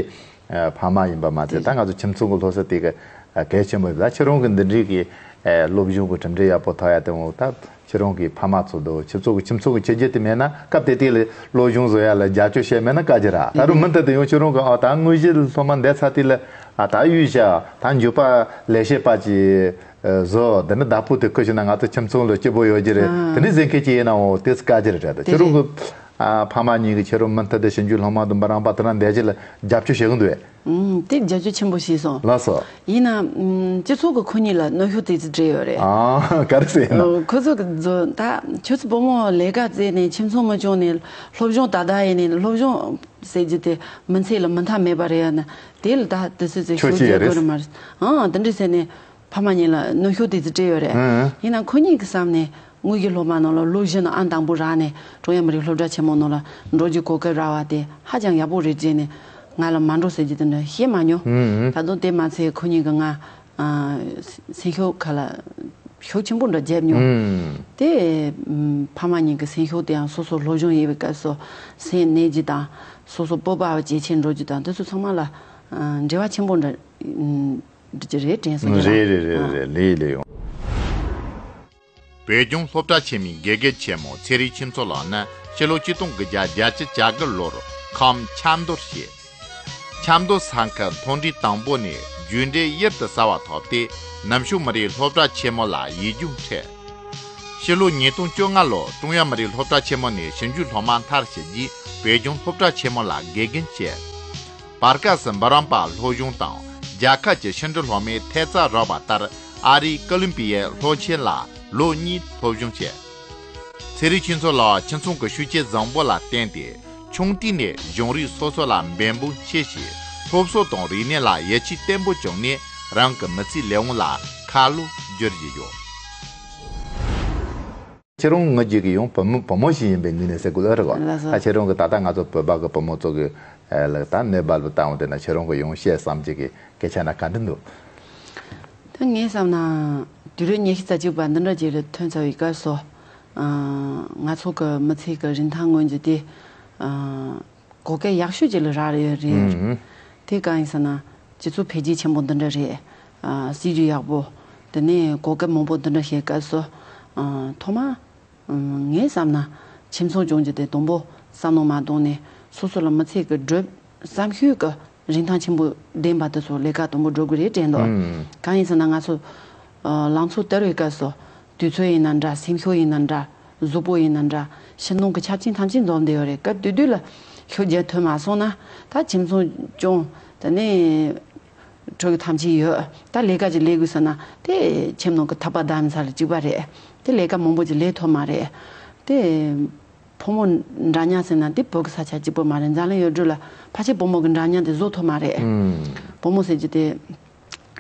ཨ། ཕ་མ་ཡིན་པ་མ་ཚད། དེ་ད་ང་ཚོ་ཁྱིམ་ཚང་གི་སློབ་གསོ་དེ་ག་ཨ། གལ་ཆེན་པོ་ཡིན། ད་ཁྱེད་རང་གི་འདི་འདྲའི་གི་ཨ། སློབ་སྦྱོང་གི་གྲུབ་འབྲས་ཡག་པོ་ཐོབ་ཡ་དེ་འོ་ད་ཁྱེད་རང་གི་ཕ་མ་ཚོ་དང་ཁྱེད་ཚོ་གི་ཁྱིམ་ཚང་གི་ཆོས་བརྒྱུད་དེ་མེད་ན་སྐབས་དེ་དུས་ལ་སློབ་སྦྱོང་བཟོ་ཡ་ལ་རྒྱབ་སྐྱོར་བྱས་མེད་ན་དཀའ་རྒྱུ་ར། ད་རུང་མུ་མཐུད་དུ་ཡང་ཁྱེད་རང་གི་ཨ། ད་དངོས་གཞི་སློབ་མ་འདས་ཚར་དུས་ལ། ཨ། ད་གཡུས་བཞག་ད་འགྱོད་པ་ལས་བྱེད་པ་ཅིག་ཨ། བཟོ། འདི་ནི་བདག་པོ་དེ་ཁུར་བྱུང་ན་ང་ཚོ་ཁྱིམ་ཚང་ལ་སྐྱིད་པོ་ཡོད་རྒྱུ་རེད། ཨ། དེ་འདྲ་ཟེར་མཁན་ཅིག་ཡིན་ན་འོ་དེ་ཚོ་དཀའ་རྒྱུ་རེད་དྲན་འདུག། དེ་ཁྱེད་རང་རེད། གི་ཨ། ཕ་མ་གཉིས་ཀྱིས་ཁྱེད་རང་མུ་མཐུད་དུ་ཞིབ་འཇུག་སློབ་མ་དང་འབུམ་རམས་པ་དེ་འདྲ་འདས་རྒྱུ་ལ་རྒྱབ་སྐྱོར་བྱེད་གི་འདུག་གས། ཨུམ། དེ་རྒྱབ་སྐྱོར་ཆེན་པོ་བྱས་སོང་། ལགས་སོ། ཡིན་ན་ཨུམ། སྤྱི་ཚོགས་ཀྱིས་ཁོ་གཉིས་ལ་གནོན་ཤུགས་ཏོག་ཙམ་སྤྲད་ཡོད་རེད། ཨ། ག་རེ་ཟེར་ན། ཨོ། ཁོ་ཚོ་གི་ཚོ་ད་ཁྱོད་ཚོ་བུ་མོ་ལས་ཀ་བཙལ་ནས་ཁྱིམ་ཚང་མ་སྐྱོང་ནས་སློབ་སྦྱོང་ད་ལྟ་ཡིན་ནས་སློབ་སྦྱོང་ཟེར་རྒྱུ་དེ་མི་ཚེ་ལ་མི་མཐའ་མེད་པ་རེད་ཡ་ན། དེ་ལ་ད་དེ་ཚོ་ཚོས་ཁྱོད་ཤུགས་ཀྱིས་རྒྱག་ཡ་རེད། དགོས་རེད་མ་རེད། ཨང་། དེ་འདྲ་ཟེར་ནས་ཕ་མ་གཉིས་ལ་གནོན་ཤུགས་ཏོག་ཙམ་སྤྲད་ཡོད་རེད། ཨང་། ཡིན་ན་ཁོ་གཉིས་ཀྱི་བསམ་ནས་དངོས་གཞི་སློབ་མ་ནང་ལ་ལོ་བཞི་ནང་ཨང་དང་པོ་རག་ནས་ཀྲུང་དབྱང་མི་རིགས་སློབ་གྲྭ་ཆེན་མོ་ནང་ལ་འགྲོ་རྒྱུ་གོ་སྐབས་རག་པ་དེ་ཧ་ཅང་ཡག་པོ་རེད་ཟེར་ནས་ང་ལ་མ་འགྲོ་ཟེར་རྒྱུ་དེ་འདྲ་བཤད་མ་མྱོང་། ཨང་། ད་དུང་དེ་མ་ཚད་ཁོ་གཉིས་ཀྱིས་ང་ཨ། སེམས་ཤུགས་ཁ་ལ་ཤུགས་ཆེན་པོ་འདྲ་བརྒྱབ་མྱོང་། ཨང་། དེ་ཨམ། ཕ་མ་གཉིས་ཀྱི་སེམས་ཤུགས་དེའང་སོ་སོ་སློབ་སྦྱོང་ཡིན་པའི་སྐབས་སུ་སེམས་གནས་རྒྱུ་དང་སོ་སོ་སྤོབས་པ་ཇེ་ཆེར་འགྲོ་རྒྱུ་དང་དེ་ཚོ་ཚང་མ་ལ་ཨ། འབྲེལ་བ་ཆེན་པོ་འདྲ་ཨམ། འགྲོ་རྒྱུ་རེད་དྲན་སོང་། རེད་རེད་རེད་རེད། ལེ་ལེ་ཡོང་། བོད་ལྗོངས་སློབ་གྲྭ་ཆེན་མོའི་དགེ་རྒན་ཆེན་མོ་ཚེ་རིང་ཁྱུང་མཚོ་ལགས་ནི་ཕྱི་ལོ་ཆིག་སྟོང་དགུ་བརྒྱ་བརྒྱད་ཅུ་གྱ་དགུ་ལོར་ཁམས་ཆབ་མདོར་སྐྱེས། ཆབ་མདོ་ས་ཁུལ་མཐོ་འབྲིང་དང་པོ་ནས་རྒྱུགས་འབྲས་གཡུར་དུ་ཟ་བ་ཐོབ་སྟེ་ནུབ་ཕྱོགས་མི་རིགས་སློབ་གྲྭ་ཆེན་མོ་ལ་ཡིག་རྒྱུགས་འཕྲད། ཕྱི་ལོ་ཉིས་སྟོང་བཅོ་ལྔ་ལོར་ཀྲུང་དབྱང་མི་རིགས་སློབ་གྲྭ་ཆེན་མོ་ནས་ཞིབ་འཇུག་སློབ་མ་མཐར་ཕྱིན་རྗེས་བོད་ལྗོངས་སློབ་གྲྭ་ཆེན་མོ་ལ་དགེ་རྒན་བྱས། བར་སྐབས་སུ་འབུམ་རམས་པ་སློབ་སྦྱོང་དང་རྒྱལ་ཁབ་ཀྱི་ཕྱི་འབྲེལ་སློབ་མའི་ཐེབས་རྩ་རག་པ་ལྟར་ཨ་རིའི་ཀོ་ལོམ་པི་ཡའི་སློབ་ཆེན་ལ་ལོ་གཉིས་སློབ་སྦྱོང་བྱས། ཚེ་རིང་ཁྱུང་མཚོ་ལགས་ཁྱིམ་ཚང་གི་ཤུགས་རྐྱེན་བཟང་པོ་ལ་བརྟེན་ཏེ་ཆུང་དུས་ནས་གཞུང་རིག་སོ་སོ་ལ་འབད་འབུངས་ཆེ་ཞིང་སློབ་གསོ་དང་རིག་གནས་ལ་ཡིད་ཆེས་བརྟན་པོ་བྱུང་ནས་རང་གི་མི་ཚེའི་ལས་དབང་ལ་ཁ་ལོ་བསྒྱུར་བཞིན་ཡོད། ཁྱེད་རང་ངོས་ཀྱི་ཡང་བུ་མོ་བུ་མོ་ཞིག་ཡིན་པའི་ངོས་ནས་ཟེར་དགོས་ཨེ་རེད་གོ། ལགས་སོ། ད་ཁྱེད་རང་གི་ད་ལྟ་ང་ཚོ་བོད་པ་གི་བུ་མོ་ཚོ་གི་ཨ་ལ་ད་གནས་བབ་ལ་བལྟ་འོང་དེ་ན་ཁྱེད་རང་གི་ཡང་བཤད་བསམ་གྱི་གི་སྐད་ཆ་ན་ག་འདྲ་འདུག། ད་ངས་བསམ་ན་དུས་རབས་ཉི་ཤུ་རྩ་གཅིག་པ་འདི་འདྲ་ཅིག་ལ་ཐོན་ཚར་བའི་སྐབས་སུ་ཨ་ང་ཚོ་གི་མི་ཚེ་གི་རིན་ཐང་མངོན་རྒྱུ་དེ་ཨ། གོ་སྐབས་ཡག་ཤོས་ཅིག་ལ་རག་ཡོད་རེད། ཨུམ། དེ་གང་ཡིན་ཟེར་ན། སྤྱི་ཚོགས་འཕེལ་རྒྱས་ཆེན་པོ་འདི་འདྲ་རེད། ཨ། སྲིད་ཇུས་ཡག་པོ། དེ་ནས་གོ་སྐབས་མང་པོ་འདི་འདྲ་ཞིག་སྐབས་སུ། ཨ། ཐོག་མ། ཨ། ངས་བསམ་ན། ཁྱིམ་ཚང་སྐྱོང་རྒྱུ་དེ་དང་པོ་བསམ་བློ་མ་བཏང་ནས། སོ་སོ་ལ་མི་ཚེ་གི་བགྲོད་བསམ་ཤོས་ཀྱི་རིན་ཐང་ཆེན་པོ་ལྡན་པ་དེ་ཚོ་ལས་ཀ་དང་པོ་སྒྲུབ་དགོས་རེད་དྲན་འདུག་ཨུམ། གང་ཡིན་ཟེར་ན། ང་ཚོ། ཨ། ལང་ཚོ་དར་བའི་སྐབས་སུ། དུས་ཚོད་ཡིན་ན་འདྲ། སེམས་ཤུགས་ཡིན་ན་འདྲ། གཟུགས་པོ་ཡིན་ན་འདྲ། ཕྱི་ནང་གི་ཆ་རྐྱེན་ཐམས་ཅད་འཛོམས་བསྡད་ཡོད་རེད། སྐབས་དེ་དུས་ལ་ཤུགས་རྒྱག་ཐུབ་མ་སོང་ན། ད་ཁྱིམ་ཚང་སྐྱོང་། དེ་ནས་ཕྲུ་གུ་ཐམས་ཅད་ཡོད། ད་ལས་ཀ་ཅིག་ལས་དགོས་ཟེར་ན། དེ་ཁྱིམ་ནང་གི་ཐག་པ་བསྡམས་ས་ལ་གཅིག་པ་རེད། དེ་ལས་ཀ་མང་པོ་ཅིག་ལས་ཐུབ་མ་རེད། དེ་ཕོ་མོ་འདྲ་མཉམ་ཟེར་ན། དེ་བོད་ཀྱི་ས་ཆ་གཅིག་པོ་མ་རེད། འཛམ་གླིང་ཡུལ་གྲུ་ལ་ཕལ་ཆེར་བུ་མོ་གི་འདྲ་མཉམ་དེ་བཟོ་ཐུབ་མ་རེད། ཨུམ། བུ་མོ་ཟེར་རྒྱུ་དེ།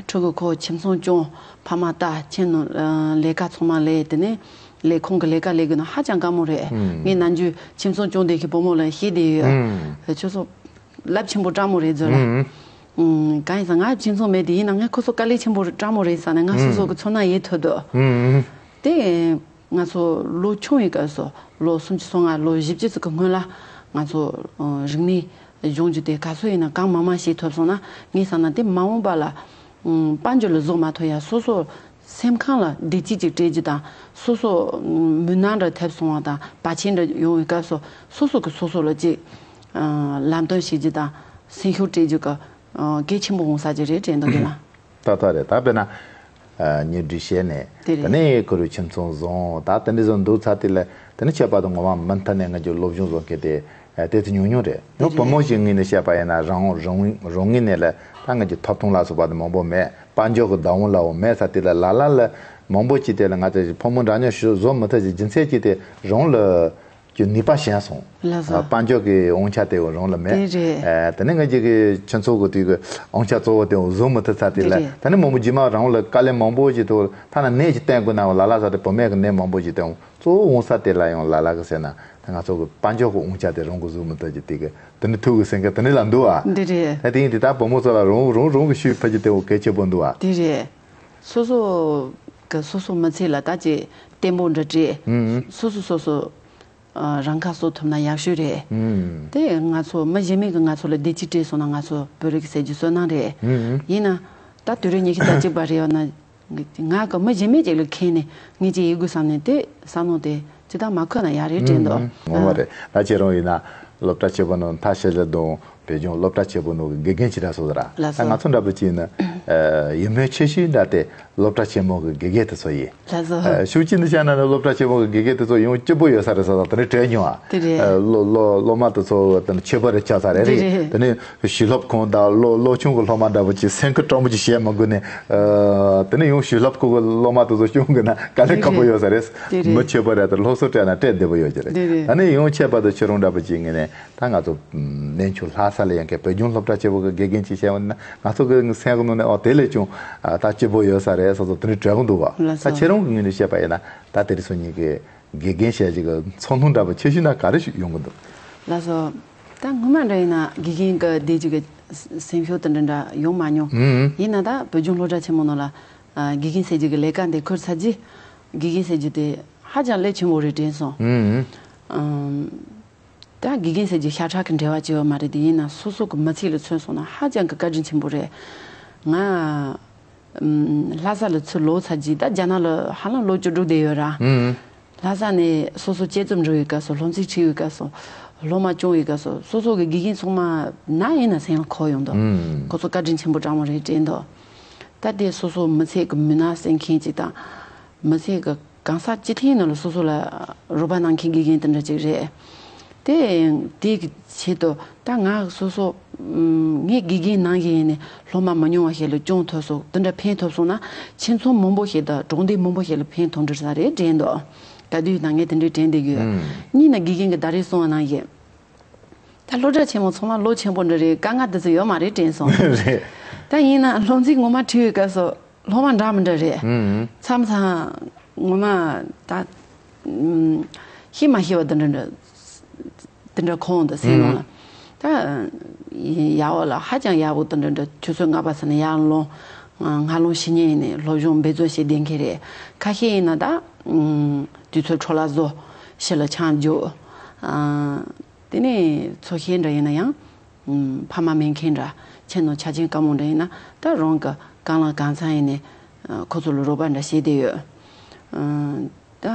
ཕྲུ་གུ་ཁོ། ཁྱིམ་ཚང་སྐྱོང་། ཕ་མ་ལྟ། ཁྱིམ་ནང་ལས་ཀ་ཚང་མ་ལས། དེ་ནས་ལས་ཁུངས་ཀྱི་ལས་ཀ་ལས་དགོས་ན་ཧ་ཅང་དཀའ་མོ་རེད། ཨུམ། ངས་ནམ་རྒྱུན་ཁྱིམ་ཚང་སྐྱོང་བསྡད་མཁན་བུ་མོ་ལ་བཤད་བསྡད་ཡོད། ཨུམ། ཁྱོད་ཚོ་རླབས་ཆེན་པོ་སྤྲང་མོ་རེད་ཟེར་ལ། ཨུམ། ཨུམ། གང་ཡིན་ཟེར། ང་ཁྱིམ་ཚང་མེད་དེ། ཡིན་ན་ངས་ཁོ་ཚོ་དཀའ་ལས་ཆེན་པོ་སྤྲང་མོ་རེད་ཟེར་ནས་ང་སོ་སོ་གི་ཚོར་སྣང་ཡལ་ཐུབ་འདུག་ཨུམ། དེ། ང་ཚོ་ལོ་ཆུང་བའི་སྐབས་སུ། ལོ་སུམ་ཅུ་སོ་ལྔ། ལོ་བཞི་བཅུ་ཙམ་གྱི་སྔོན་ལ། ང་ཚོ། ཨ། རིག་གནས་སྦྱོང་རྒྱུ་དེ་ག་ཚོད་ཡིན་ན་གང་མང་མང་ཤེས་ཐུབ་སོང་ན། ངས་བསམ་ན་དེ་མ་འོངས་པ་ལ། ཨ། དཔལ་འབྱོར་ལ་བཟོ་མ་ཐུབ་ཡ། སོ་སོ་སེམས་ཁམས་ལ་བདེ་སྐྱིད་ཅིག་སྤྲད་རྒྱུ་དང་། སོ་སོ་མུན་ནག་འདྲ་ཐེབས་སོང་བ་དང་བར་ཆད་འདྲ་ཡོང་བའི་སྐབས་སུ། སོ་སོ་གིས་སོ་སོ་ལ་ཅིག་ཨ། ལམ་སྟོན་བྱེད་རྒྱུ་དང་། སེམས་ཤུགས་སྤྲད་རྒྱུ་གི། ཨ། གལ་ཆེན་པོ་འོང་ས་ཅིག་རེད་དྲན་འདུག་རྒན་ལགས། ཏག་ཏག་རེད། ད་དཔེར་ན། ཨ། གཉེན་སྒྲིག་བྱས་ནས། དེ་རེད། དེ་ནས་ཁོ་རང་ཁྱིམ་ཚང་བཟུང་། ད་དེ་འདྲ་བཟོ་འདུག་ཚར་དུས་ལ། དེ་ནས་ཁྱད་པར་དུ་ངོ་མ་མུ་མཐུད་ནས་ང་ཚོ་སློབ་སྦྱོང་བཟོ་མཁན་དེ། ཨ། དེ་ཚོ་ཉུང་ཉུང་རེད། དེ་ཡང་བུ་རེད། མོ་ཞིག་ངོས་ནས་བཤད་པ་ཡིན་ན། རང་རང་རང་ངོས་ནས་ལ་ད་ང་ཚོ་ཐོབ་ཐང་ལ་སོགས་པ་དེ་མང་པོ་མེད། དཔལ་འབྱོར་གྱི་བདག་དབང་ལའང་མེད་ས་དེ་ལ། ལ་ལ་ལ་མང་པོ་ཅིག་དེ་ལ་ང་ཚོ་བུ་མོ་འདྲ་མཉམ་ཞིག་བཟོ་མི་ཐུབ་ཅིག་རྒྱུ་མཚན་གཅིག་དེ་རང་ལ་གི་ནུས་པ་ཞན་སོང་། ལགས་སོ། ཨ། དཔལ་འབྱོར་གྱི་དབང་ཆ་དེ་རང་ལ་མེད། དེ་རེད། ཨ། དེ་ནས་ང་ཚོ་གི་ཁྱིམ་ཚང་གི་དུས་ཀྱི་དབང་ཆ་གཙོ་བོ་དེ་བཟོ་མི་ཐུབ་ཚར་དུས་ལ། དེ་རེད། དེ་ནས་མང་པོ་རྗེས་མ་རང་ལ་དཀའ་ལས་མང་པོ་ཞིག་ཐོག་ཐ་ན་ནད་ཅིག་བསྟེན་དགོས་ན་ལ་ལ་ས་དེ་བུད་མེད་ཀྱི་ནད་མང་པོ་ཞིག་དེ་གཙོ་བོ་འོང་ས་དེ་ལ་ཡང་ལ་ལ་གི་ཟེར་ན། ད་ང་ཚོ་གི་དཔལ་འབྱོར་གྱི་དབང་ཆ་དེ་རང་གིས་བཟོ་མི་ཐུབ་ཀྱི་དེ་གི་དེ་ནི་ཐུག་གི་སེམས་ཁ་དེ་ནི་ལ་འདུག་ཨ། འདི་རེད། ད་དེ་ཡིན་དུས་ད་བུ་མོ་ཚོ་ལ་རང་རང་རང་གི་ཤུགས་ཕར་གྱི་དེ་འོ་གལ་ཆེན་པོ་འདུག་ཨ། འདི་རེད། སོ་སོ་གི་སོ་སོ་མི་ཚེ་ལ་ད་ཅིག་བརྟན་པོ་འདྲ་སྤྲད། ཨུམ། སོ་སོ་སོ་སོ། ཨ། རང་ཁ་གསོ་ཐུབ་ན་ཡག་ཤོས་རེད། ཨུམ། དེ་ང་ཚོ་མི་གཞན་མས་ཀྱིས་ང་ཚོ་ལ་བདེ་སྐྱིད་སྤྲད་སོང་ན། ང་ཚོ་བོད་རིགས་ཟེར་རྒྱུ་བསོད་ནམས་རེད། ཨུམ། ཡིན་ན་ད་དུས་རབས་ཉི་ཤུ་རྩ་གཅིག་པ་རེད་བ་ན། ང་གི་མི་གཞན་མ་ཅིག་ལ་ཁེལ་ནས་ངས་ཅིག་ཡེད་དགོས་བསམ་ནས་དེ་བསམ་བློ་དེ་ཅི་ལྟར་མ་འཁོར་ན་ཡག་རེད་དྲན་འདུག་ངོ་མ་རེད། ད་ཁྱེད་རང་ཡིན་ན་སློབ་གྲྭ་ཆེན་པོ་ནང་མཐར་ཕྱིན་ལ་དང་བོད་ལྗོངས་སློབ་གྲྭ་ཆེན་པོ་ནང་གི་དགེ་རྒན་ཅིག་ར་སོང་ཟེར་ར། ལགས་སོ། ད་ང་ཚོ་འདྲ་པོ་ཅིག་ཡིན་ན། ཨ། ཡིད་སྨོན་ཆེ་ཤོས་འདྲ་དེ་སློབ་གྲྭ་ཆེན་མོ་གི་དགེ་རྒན་དེ་ཚོ་ཡིན། ལགས་སོ། ཨ། ཤུགས་ཅིག་ནས་བཤད་ན་ནི་སློབ་གྲྭ་ཆེན་མོ་གི་དགེ་རྒན་དེ་ཚོ་ཡང་སྐྱིད་པོ་ཡོད་ས་རེད་ཟེར་ད་དེ་འདྲ་དྲན་མྱོང་ཨ། དེ་རེད། ཨ། སློབ་སློབ་སློབ་མ་དེ་ཚོ་དེ་ནི་ཁྱད་པར་རེ་ཆགས་ས་རེད། དེ་རེད། དེ་ནི་བྱིན་རླབས་ཁང་དང་སློབ་སློབ་ཆུང་གི་སློབ་མ་འདྲ་པོ་ཅིག་སེམས་ཁུར་སྤྲང་པོ་ཅིག་བྱེད་མ་དགོས་ནས། ཨ། དེ་ནས་ཡང་བྱིན་རླབས་ཁང་གི་སློབ་མ་དེ་ཚོ་སྐྱོང་དགོས་ན་དཀའ་ལས་ཁག་པོ་ཡོད་ས་རེད། དེ་རེད། མི་ཁྱད་པར་རེད་དེ་སློབ་གསོ་སྤྲད་ན་སྤྲད་བདེ་པོ་ཡོད་ཀྱི་རེད། དེ་རེད། ད་ནི་ཡང་ཁྱད་པར་དུ་ཁྱེད་རང་འདྲ་པོ་ཅིག་ངོས་ནས་ད་ང་ཚོ་གནས་མཆོག་ལྷ་ས་ལ་ཡང་གི་བོད་ལྗོངས་སློབ་གྲྭ་ཆེན་པོ་གི་དགེ་རྒན་ཅིག་བྱས་པ་ན་ང་ཚོ་གི་སེམས་ཀྱི་ནང་ནས། ཨོ། དེ་ལས་ཀྱང་ཨ་ད་སྐྱིད་པོ་ཡོད་ས་རེད་ཟེར་ཚོ་དེ་འདྲ་དྲན་གྱི་འདུག་བ། ལགས་སོ། ད་ཁྱེད་རང་གི་ངོས་ནས་བཤད་པ་ཡིན་ན་ད་དེ་རིང་སང་ཉིན་གི་དགེ་རྒན་བྱས་ཅིག་གི་ཚོར་སྣང་འདྲ་པོ་ཆེ་ཤོས་ན་ག་རེ་ཞིག་ཡོང་གི་འདུག་ལགས་སོ། ད་སྔོན་མ་འདྲ་ཡིན་ན་དགེ་རྒན་གྱི་དེ་ཅིག་གི་སེམས་ཤུགས་དེ་འདྲ་འདྲ་ཡོང་མ་མྱོང་། ཨུམ། ཡིན་ན་ད་བོད་ལྗོངས་སློབ་གྲྭ་ཆེན་མོ་ནང་ལ། ཨ། དགེ་རྒན་ཟེར་རྒྱུ་གི་ལས་ཀ་འདི་ཁུར་ཚར་རྗེས། དགེ་རྒན་ཟེར་རྒྱུ་དེ་ཧ་ཅང་ལས་ཆེན་པོ་རེད་དྲན་སོང་། ཨུམ། ཨམ། ད་དགེ་རྒན་ཟེར་རྒྱུ་ཤ་ཁྲག་གི་འབྲེལ་བ་ཅིག་ཡོད་མ་རེད་དེ། ཡིན་ན་སོ་སོ་གི་མི་ཚེ་ལ་མཚོན་སོང་ན་ཧ་ཅང་གི་བཀའ་དྲིན་ཆེན་པོ་རེད། ང་ཨམ། ལྷ་ས་ལ་ཚུར་ལོག་ཚར་རྗེས། ད་རྒྱ་ནག་ལ་ཧ་ལམ་ལོ་བཅུ་དྲུག་བསྡད་ཡོད་ར། ཨུམ། ལྷ་ས་ནས་སོ་སོ་དཔྱད་རྩོམ་འབྲི་བའི་སྐབས་སུ། སློབ་ཚན་ཁྲིད་པའི་སྐབས་སུ། སློབ་མ་སྐྱོང་བའི་སྐབས་སུ། སོ་སོ་གི་དགེ་རྒན་ཚང་མ་ན་ཡིན་ན་སེམས་ལ་འཁོར་ཡོང་འདུག་ཨུམ། ཁོ་ཚོ་བཀའ་དྲིན་ཆེན་པོ་སྤྲང་མོ་རེད་དྲན་འདུག་ད་དེ་སོ་སོ་མི་ཚེ་གི་མུན་ནག་སེལ་མཁན་ཅིག་དང་། མི་ཚེ་གི་གང་ཟག་སྤྱི་ཐེངས་ནང་ལ་སོ་སོ་ལ་རོགས་པ་གནང་མཁན་དགེ་རྒན་དེ་འདྲ་ཅིག་རེད། དེ་དེ་གི་ཆེད་དུ་ད་ང་སོ་སོ། ཨམ། ངས་དགེ་རྒན་ནང་བཞིན་ཡིན་ནས་སློབ་མ་མི་ཉུང་བ་ཞིག་ལ་སྐྱོང་ཐུབ་སོང་། དེ་འདྲ་ཕན་ཐོགས་སོང་ན་ཁྱིམ་ཚང་མང་པོ་ཞིག་དང་གྲོང་སྡེ་མང་པོ་ཞིག་ལ་ཕན་ཐོགས་འགྲོ་ས་རེད་དྲན་འདུག་ག་དུས་ཡིན་ན་ངས་དེ་འདྲའི་དྲན་བསྡད་ཡོད། ཨུམ། གཉིས་ནས་དགེ་རྒན་གྱིས་ད་རེས་གསུངས་པ་ནང་བཞིན། ད་སློབ་གྲྭ་ཆེན་མོ་ཚང་མ་ལོ་ཆེན་པོ་འདྲ་རེད། དཀའ་ངལ་དེ་ཚོ་ཡོད་མ་རེད་དྲན་སོང་། རེད། ད་ཡིན་ན་སློབ་ཚན་ངོ་མ་ཁྲིད་པའི་སྐབས་སུ་སློབ་མ་འདྲ་མི་འདྲ་རེད། ཨུམ། མཚམས་མཚམས་ངོ་མ་ད་ཨུམ། ཤེས་མ་ཤེས་པ་དེ་འདྲ་འདྲ་དེ་འདྲ་ཁོང་དང་སེམས་ནང་ལ། ཨུམ། ད་ཡག་པོ་ལ་ཧ་ཅང་ཡག་པོ་དེ་འདྲ་འདྲ་ཆུ་ཚོད་ལྔ་པ་ཟེར་ན་ཡར་ལོངས། སྔ་ལོངས་ཕྱི་ཉལ་ཡིན་ནས་སློབ་སྦྱོང་འབད་བརྩོན་བྱེད་བསྡད་མཁན་རེད། ཁ་ཤས་ཡིན་ན་ད་ཨུམ། དུས་ཚོད་འཕྲོ་བརླག་བཟོ། ཕྱི་ལ་ཆང་རྒྱུག་ཨ། དེ་ནས་ཚོ་ཤེས་འདྲ་ཡིན་ན་ཡང་ཕ་མ་མེད་མཁན་འདྲ། ཁྱིམ་ནང་ཆ་རྐྱེན་དཀའ་མོ་འདྲ་ཡིན་ན་ད་རང་གི་གང་ལ་གང་འཚམ་ཡིན་ནས་ཁོ་ཚོ་ལ་རོགས་པ་འདྲ་བྱས་བསྡད་ཡོད། ད་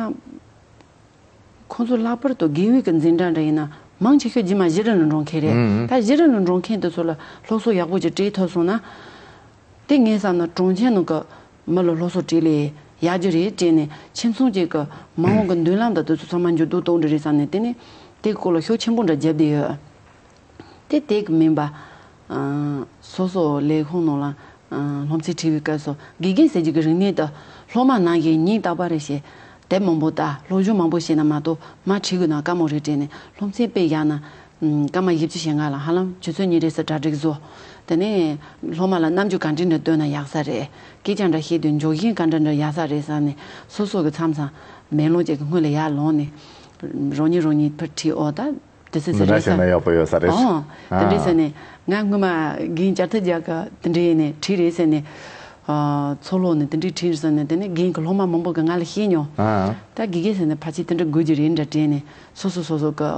ཁོང་ཚོ་ལྷག་པར་དུ་དགེ་འོས་ཀྱི་འཛིན་གྲྭ་འདྲ་ཡིན་ན་མང་ཆེ་ཤོས་རྗེས་མ་གཞི་རིམ་ལ་འགྲོ་མཁན་རེད། ཨང་། ད་གཞི་རིམ་ལ་འགྲོ་མཁན་དེ་ཚོ་ལ་སློབ་གསོ་ཡག་པོ་ཅིག་སྤྲད་ཐུབ་སོང་ན། དེ་ངས་བསམ་ན་གྲོང་ཁྱེར་ནང་གི་མི་ལ་སློབ་གསོ་སྤྲད་ལས་ཡག་རྒྱུ་རེད་དྲན་ནས། ཁྱིམ་ཚང་གཅིག་གི་མ་འོངས་ཀྱི་མདུན་ལམ་དང་དེ་ཚོ་ཚང་མ་འགྱུར་ལྡོག་གཏོང་གི་རེད་བསམ་ནས། དེ་ནས་དེའི་སྐོར་ལ་ཤུགས་ཆེན་པོ་འདྲ་བརྒྱབ་བསྡད་ཡོད། དེ་དེ་གི་མིན་པ། ཨ། སོ་སོ་ལས་ཁུངས་ནང་ལ། ཨ། སློབ་ཚན་ཁྲིད་པའི་སྐབས་སུ་དགེ་རྒན་ཟེར་རྒྱུ་གི་རིག་གནས་དེ་སློབ་མ་ནང་བཞིན་སྙིང་ཐག་པ་རེ་བྱས། དེབ་མང་པོ་ལྟ། སློབ་སྦྱོང་མང་པོ་བྱས་ན་མ་གཏོགས་མར་ཁྲིད་དགོས་ན་དཀའ་མོ་རེད་དྲན་ནས། སློབ་ཚན་དཔེ་བཞག་ན། ཨ། སྐར་མ་བཞི་བཅུ་ཞེ་ལྔ་ལ་ཧ་ལམ་ཆུ་ཚོད་གཉིས་རེ་ཙམ་གྲ་སྒྲིག་བཟོ། དེ་ནས་སློབ་མ་ལ་རྣམ་འགྱུར་ག་འདྲ་འདྲ་སྟོན་ན་ཡག་ས་རེད། སྐད་ཆ་འདྲ་བཤད་དུས་འཇོག་ཞེན་ག་འདྲ་འདྲ་ཡག་ས་རེད་བསམ་ནས། སོ་སོ་གི་མཚམས་མཚམས་མེ་ལོང་ཅིག་གི་སྔོན་ལ་ཡར་ལངས་ནས། རང་ཉིད་རང་ཉིད་ཕར་ཁྲིད། ཨོ་ད། དེ་སྲིད་འདི་འདྲ་ཟེར་བྱས་ན་ཡག་པོ་ཡོད་ས་རེད། ཨོ། དེ་འདྲས་ཟེར་ནས། ང་སྔོན་མ་རྒན་བསྐྱར་དུ་རྒྱག་ག་དེ་འདྲས་ནས་ཁྲིད་རེད་ཟེར་ནས། ཨ། ཚོགས་ལོག་ནས་དེ་འདྲས་ཁྲིད་རེད་ཟེར་ནས། དེ་ནས་རྒན་གྱི་སློབ་མ་མང་པོ་གིས་ང་ལ་བཤད་མྱོང་། ཨ། ད་དགེ་རྒན་ཟེར་ནས་ཕལ་ཆེར་དེ་འདྲ་དགོས་ཀྱི་རེད་འདྲ་དྲན་ནས། སོ་སོ་སོ་སོ་གི་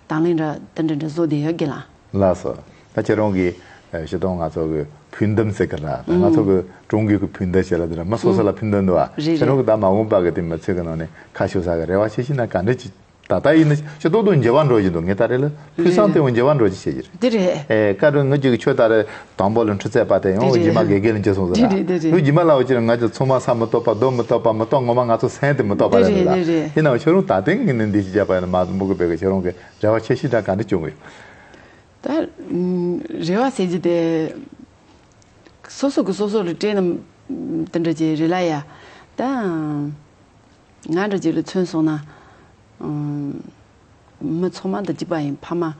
དང་ལེན་འདྲ་དེ་འདྲ་འདྲ་བཟོ་བསྡད་ཡོད་དགེ་ལགས། ལགས་སོ། ད་ཁྱེད་རང་གིས་ཨ་སྤྱིར་བཏང་ང་ཚོ་གི་ཕུགས་འདུན་ཟེར་གི་ལ། ད་ང་ཚོ་གི་ཀྲུང་གོའི་གི་ཕུགས་འདུན་ཟེར་ལ། དེ་འདྲ་མི་སོ་སོ་ལ་ཕུགས་འདུན་འདུག་ཨ། རེད། ཁྱེད་རང་གིས་ད་མ་འོངས་པ་གི་དེ་མི་ཚེ་གི་ནང་ནས་ཁ་ཕྱོགས་ས་གི་རེ་བ་ཆེ་ཤོས་ན་ག་འདྲ་ཅིག་ད་ལྟ་ཡིན་ན་ཅི་ཏོག་ཏོག་འགྱུར་བ་འགྲོ་བཞིན་འདུག་ངས་ད་རེས་ལ་ཕུགས་བསམ་དེ་འོ་འགྱུར་བ་འགྲོ་གི་བྱེད་ཀྱི་རེད། དེ་རེད། ཨེ། བཀའ་དྲིན་ངེད་ཀྱི་ཆོས་ད་རེས་དང་པོ་ལ་འཕྲུལ་རྩལ་པ་དེ་ཡང་དེ་རེད། རྗེས་མ་དགེ་རྒན་ལ་འགྱུར་སོང་ཟེར་དེ་ལ། རེད། དེ་རེད། ལོ་རྗེས་མ་ལ་འོ་ཅི་ང་ཚོ་ཚང་མ་ས་མི་ཐོབ་པ་རྡོ་མི་ཐོབ་པ་མི་ཐོབ། ངོ་མ་ང་ཚོ་སེམས་དེ་མི་ཐོབ་པ་རེད་ལ། དེ་རེད། དེ་རེད། ཡིན་ནའང་ཁྱོད་རང་ད་ཐེངས་ངས་ནི་འདི་ཞིག་བྱས་པ་ཡིན་ན་མ་མུ་གུ་བེ་གི་ཁྱོད་རང་གི་རེ་བ་ཆེ་ཤོས་ད་ག་འདྲ་བྱུང་གི་ཡོད། ད་རེ་བ་ཟེར་རྒྱུ་དེ། སོ་སོ་གི་སོ་སོ་ལ་སྤྲད་ན་དེ་འདྲ་ཅིག་རེད་ལ་ཡ། ད་ང་འདྲ་ཅིག་ལ་མཚོན་སོང་ན། ཨམ། མི་ཚང་མ་དང་གཅིག་པ་ཡིན། ཕ་མ་ཨ་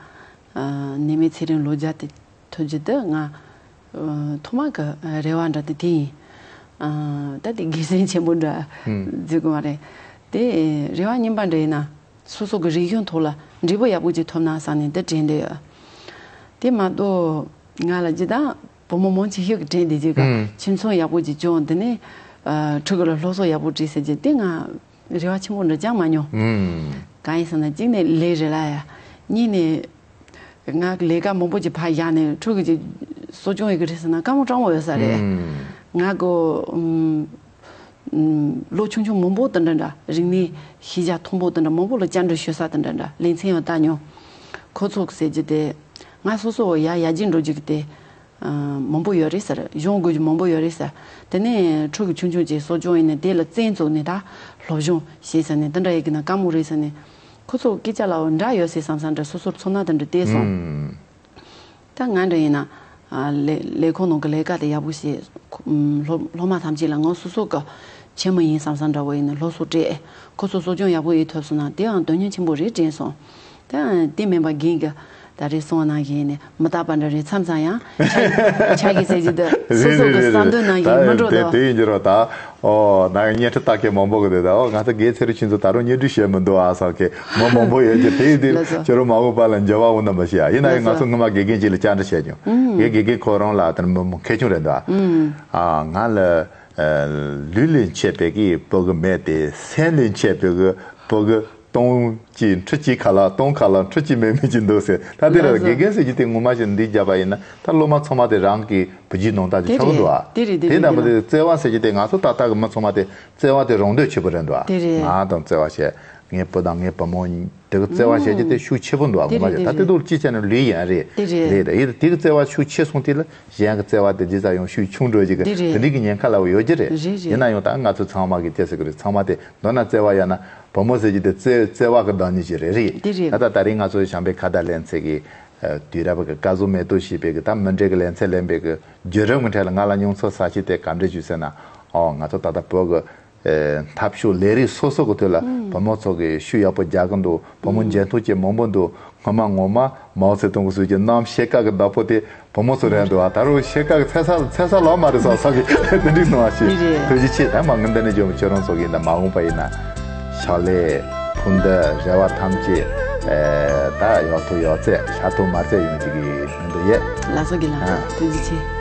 ནད་མེད་ཚེ་རིང་ལོ་བརྒྱ་དེ་ཐོབ་རྒྱུ་དེ་ང་ཨ་ཐོག་མ་གི་རེ་བ་འདྲ་དེ་དེ་ཡིན། ཨ། ད་དེ་དགེ་མཚན་ཆེན་པོ་འདྲ་ཨུམ། བརྗོད་དགོས་མ་རེད། དེ་རེ་བ་གཉིས་པ་འདྲ་ཡིན་ན། སོ་སོ་གི་རིག་གཞུང་ཐོག་ལ་འབྲས་བུ་ཡག་པོ་ཅིག་ཐོབ་ན་བསམ་ནས་འདི་དྲན་འདོད་ཡོད། དེ་མ་གཏོགས་ང་ལ་ཇི་ལྟར་བུ་མོ་མང་ཆེ་ཤོས་ཀྱི་དྲན་བསྡད་རྒྱུ་ག་ཨུམ། ཁྱིམ་ཚང་ཡག་པོ་ཅིག་བྱུང་། དེ་ནས་ཨ་ཕྲུ་གུ་ལ་སློབ་གསོ་ཡག་པོ་སྤྲད་ཟེར་རྒྱུ་དེ་ང་རེ་བ་ཆེན་པོ་འདྲ་ཅང་མ་མྱོང་། ཨུམ། གང་ཡིན་ཟེར་ན་གཅིག་ནས་ལས་རེད་ལ་ཡ། གཉིས་ནས་ང་གི་ལས་ཀ་མང་པོ་ཅིག་ཕར་བཞག་ནས་ཕྲུ་གུ་ཅིག་གསོ་སྐྱོང་ཡོད་ཀྱི་རེད་ཟེར་ན་དཀའ་མོ་སྤྲང་མོ་ཡོད་ས་རེད། ཨུམ། ང་གི་ཨུམ། ལོ་ཆུང་ཆུང་མང་པོ་དེ་འདྲ་འདྲ། རིག་གནས་ཤེས་བྱ་མཐོན་པོ་དེ་འདྲ་མང་པོ་ལ་བཅར་འདྲི་ཞུ་ས་དེ་འདྲ་འདྲ། ལེ་ཚན་ཡང་བལྟ་མྱོང་། ཁོ་ཚོ་གི་ཟེར་རྒྱུ་དེ། ང་སོ་སོ་ཡར་ཡར་རྒྱས་འགྲོ་རྒྱུ་གི་དེ་ཨ་མང་པོ་ཡོད་རེད་ཟེར། སྦྱོང་དགོས་རྒྱུ་མང་པོ་ཡོད་རེད་ཟེར། དེ་ནས་ཕྲུ་གུ་ཆུང་ཆུང་ཅིག་གསོ་སྐྱོང་ཡིན་ན་དེ་ལ་བཙན་བཙུགས་ནས་ད་སློབ་སྦྱོང་བྱེད་ཟེར་ནས་དེ་འདྲ་ཡི་གི་ན་དཀའ་མོ་རེད་ཟེར་ནས། ཁོ་ཚོ་སྐད་ཆ་ལ་འདྲ་ཡོད་ཟེར་བསམ་བསམ་འདྲ། སོ་སོར་ཚོར་སྣང་དེ་འདྲ་བལྟས་སོང་། ཨུམ། ད་ང་འདྲ་ཡིན་ན། ཨ། ལས་ལས་ཁུངས་ནང་གི་ལས་ཀ་དེ་ཡག་པོ་བྱས། ཁོ་ཨམ། སློབ་སློབ་མ་ཐམས་ཅད་ལ་ང་སོ་སོ་གི་ཁྱིམ་མི་ཡིན་བསམ་བསམ་འདྲ་བོ་ཡིན་ན་སློབ་གསོ་སྤྲད། ཁོ་ཚོ་གསོ་སྐྱོང་ཡག་པོ་ཡེད་ཐུབ་སོང་ན་དེའང་དོན་སྙིང་ཆེན་པོ་རེད་དྲན་སོང་། ད་དེ་མིན་པ་རྒན་གྱིས་ད་རེས་གསུངས་པ་ནང་བཞིན་ནས་མི་རྟག་པ་འདྲ་རེད། མཚམས་མཚམས་ཡང་ཆ་ཆ་གི་ཟེར་རྒྱུ་དེ་སོ་སོ་གི་བསམ་དོན་ནང་བཞིན་མི་འགྲོ་དེ་དོ། དེ་ཡིན་རྒྱུ་རོ་ད། ཨོ། ནང་བརྙན་འཕྲིན་ལྟ་མཁན་མང་པོ་གི་དེ་ད། ཨོ། ང་ཚོ་དགེ་ཚེ་རིང་ཁྱེད་ཚོ་ད་རུང་བརྙན་འཕྲིན་བྱས་མི་འདུག་ཨ་བསམ་མཁན་མི་མང་པོ་ཡོད་ཀྱི། དེ་ཡིན་དུས་ལགས་སོ། ཁྱེད་རང་མ་འོངས་པ་ལ་འགྱུར་བ་འོང་ན་མི་ཤེས་ཨ། ཡིན་ན་ཡང་ལགས་སོ། ང་ཚོ་སྔོན་མ་དགེ་རྒན་ཅིག་ལ་བཅར་འདྲི་བྱས་མྱོང་། ཨུམ། ངའི་དགེ་རྒན་ཁོ་རང་ལ་དེ་ནས་མི་མང་ཁེ་ཆུང་རེད་འདུག་ཨ། ཨུམ། ཨ། ང་ལ་ཨ། ལུས་ལས་མཆེད་པའི་གི་ཕྲུ་གུ་མེད་དེ། སེམས་ལས་མཆེད་པའི་གི་ཕྲུ་གུ་སྟོང་གཅིག་ཁྲི་གཅིག་ཁ་ལ། སྟོང་ཁ་ལ་ཁྲི་གཅིག་མེད་མི་གཅིག་འདུག་ཟེར། ད་དེ་ལ་ལགས་སོ། དགེ་རྒན་ཟེར་རྒྱུ་དེ་ངོ་མ་ཞིག་འདི་བརྒྱབ་པ་ཡིན་ན་ད་སློབ་མ་ཚང་མ་དེ་རང་གི་བུ་རྒྱུད་ནང་ལྟར་གྱི་ཆགས་ཀྱི་འདུག་ཨ། དེ་རེད། དེ་རེད། དེ་ལྟ་བུ་དེ་བརྩེ་བ་ཟེར་རྒྱུ་དེ་ང་ཚོ་ད་ལྟ་གི་མི་ཚང་མ་དེ་བརྩེ་བ་དེ་རང་འདོད་ཆེ་པོ་རེད་འདུག་ཨ། དེ་རེད། ང་དང་བརྩེ་བ་བྱས། ངའི་བུ་དང་ངའི་བུ་མོ་དེ་གི་བརྩེ་བ་བྱེད་རྒྱུ་དེ་ཤུགས་ཆེ་པོ་འདུག་ཨ། དེ་ངོ་མ་རེད། ད་དེ་དེ་རེད། དུས་ལ་ཅི་བྱས་ན་ལུས་ཡིན་རེད། དེ་རེད། རེད། དེ་དེ་གི་བརྩེ་བ་ཤུགས་ཆེ་སོང་དུས་ལ་གཞན་གྱི་བརྩེ་བ་དེ་ཇི་ཙམ་ཡང་ཤུགས་ཆུང་འགྲོ་རྒྱུ་གི་དེ་རེད། དེ་འདྲའི་གི་ཉེན་ཁ་ལ་ཡོད་རྒྱུ་རེད། རེད་རེད། ཡིན་ན་ཡང་ད་ང་ཚོ་ཚང་མ་གི་བལྟས་ཟེར་གི་རེད། ཚང་མ་དེ་མདོར་ན་བརྩེ་བ་ཡོད་ན་བུ་མོ་ཟེར་རྒྱུ་དེ་བརྩེ་བརྩེ་བ་གི་བདག་ཉིད་ཅིག་རེད། རེད། དེ་རེད། ད་ད་ད་རེས་ང་ཚོ་བྱམས་པའི་ཁ་བརྡ་ལེན་ཚེ་གི་དུས་རབས་ཀྱི་སྐལ་བཟང་མེ་ཏོག་ཞེས་པའི་གི་ད་མི་འགྲིག་གི་ལེ་ཚན་ལེན་པའི་གི་བརྒྱུད་རིམ་གི་གྲས་ལ་ང་ལ་མྱོང་ཚོར་ས་ཆེ་དེ་ག་འདྲ་བྱུང་ཟེར་ན། ཨོ། ང་ཚོ་ད་ལྟ་བོད་ཀྱི་ཨེ། འཐབ་ཕྱོགས་ལས་རིགས་སོ་སོ་གི་ཐོག་ལ་ཨུམ། བུ་མོ་ཚོ་གི་ཤུགས་ཡག་པོ་རྒྱག་གི་འདུག་བུ་མོ་ཨུམ། འཇོན་ཐང་ཅན་མང་པོ་འདུག་སྔོན་མ་ངོ་མ་མའོ་ཙེ་ཏུང་གི་གསུང་གི་གནམ་ཤེལ་དཀར་གི་བདག་པོ་དེ་བུ་མོ་ཚོ་རེད་འདུག་ཨ། ད་རུང་ཤེལ་དཀར་གི་ཚེ་ས་ཚེ་ས་ལོག་མ་རེད་བསམ་བསམ་གི་དེ་འདྲའི་སྣང་བ་ཞིག་རེད། ཐུགས་རྗེ་ཆེ། ད་མ་ངན་འདི་ནས་འཇོན་པ་ཁྱོད་རང་ཚོ་གི་ཡིན་ན་མ་འོངས་པ་ཡིན་ན་ཕྱག་ལས་ཕུགས་འདུན་རེ་བ་ཐམས་ཅད་ཨེ། ད་ཡག་ཐོག་ཡག་བརྩེགས་ཤ་ཐོག་མར་བརྩེགས་ཡོང་རྒྱུ་གི་སྨོན་འདུན་ཡོད། ལགས་སོ་རྒན་ལགས། ཨ། ཐུགས་རྗེ་ཆེ།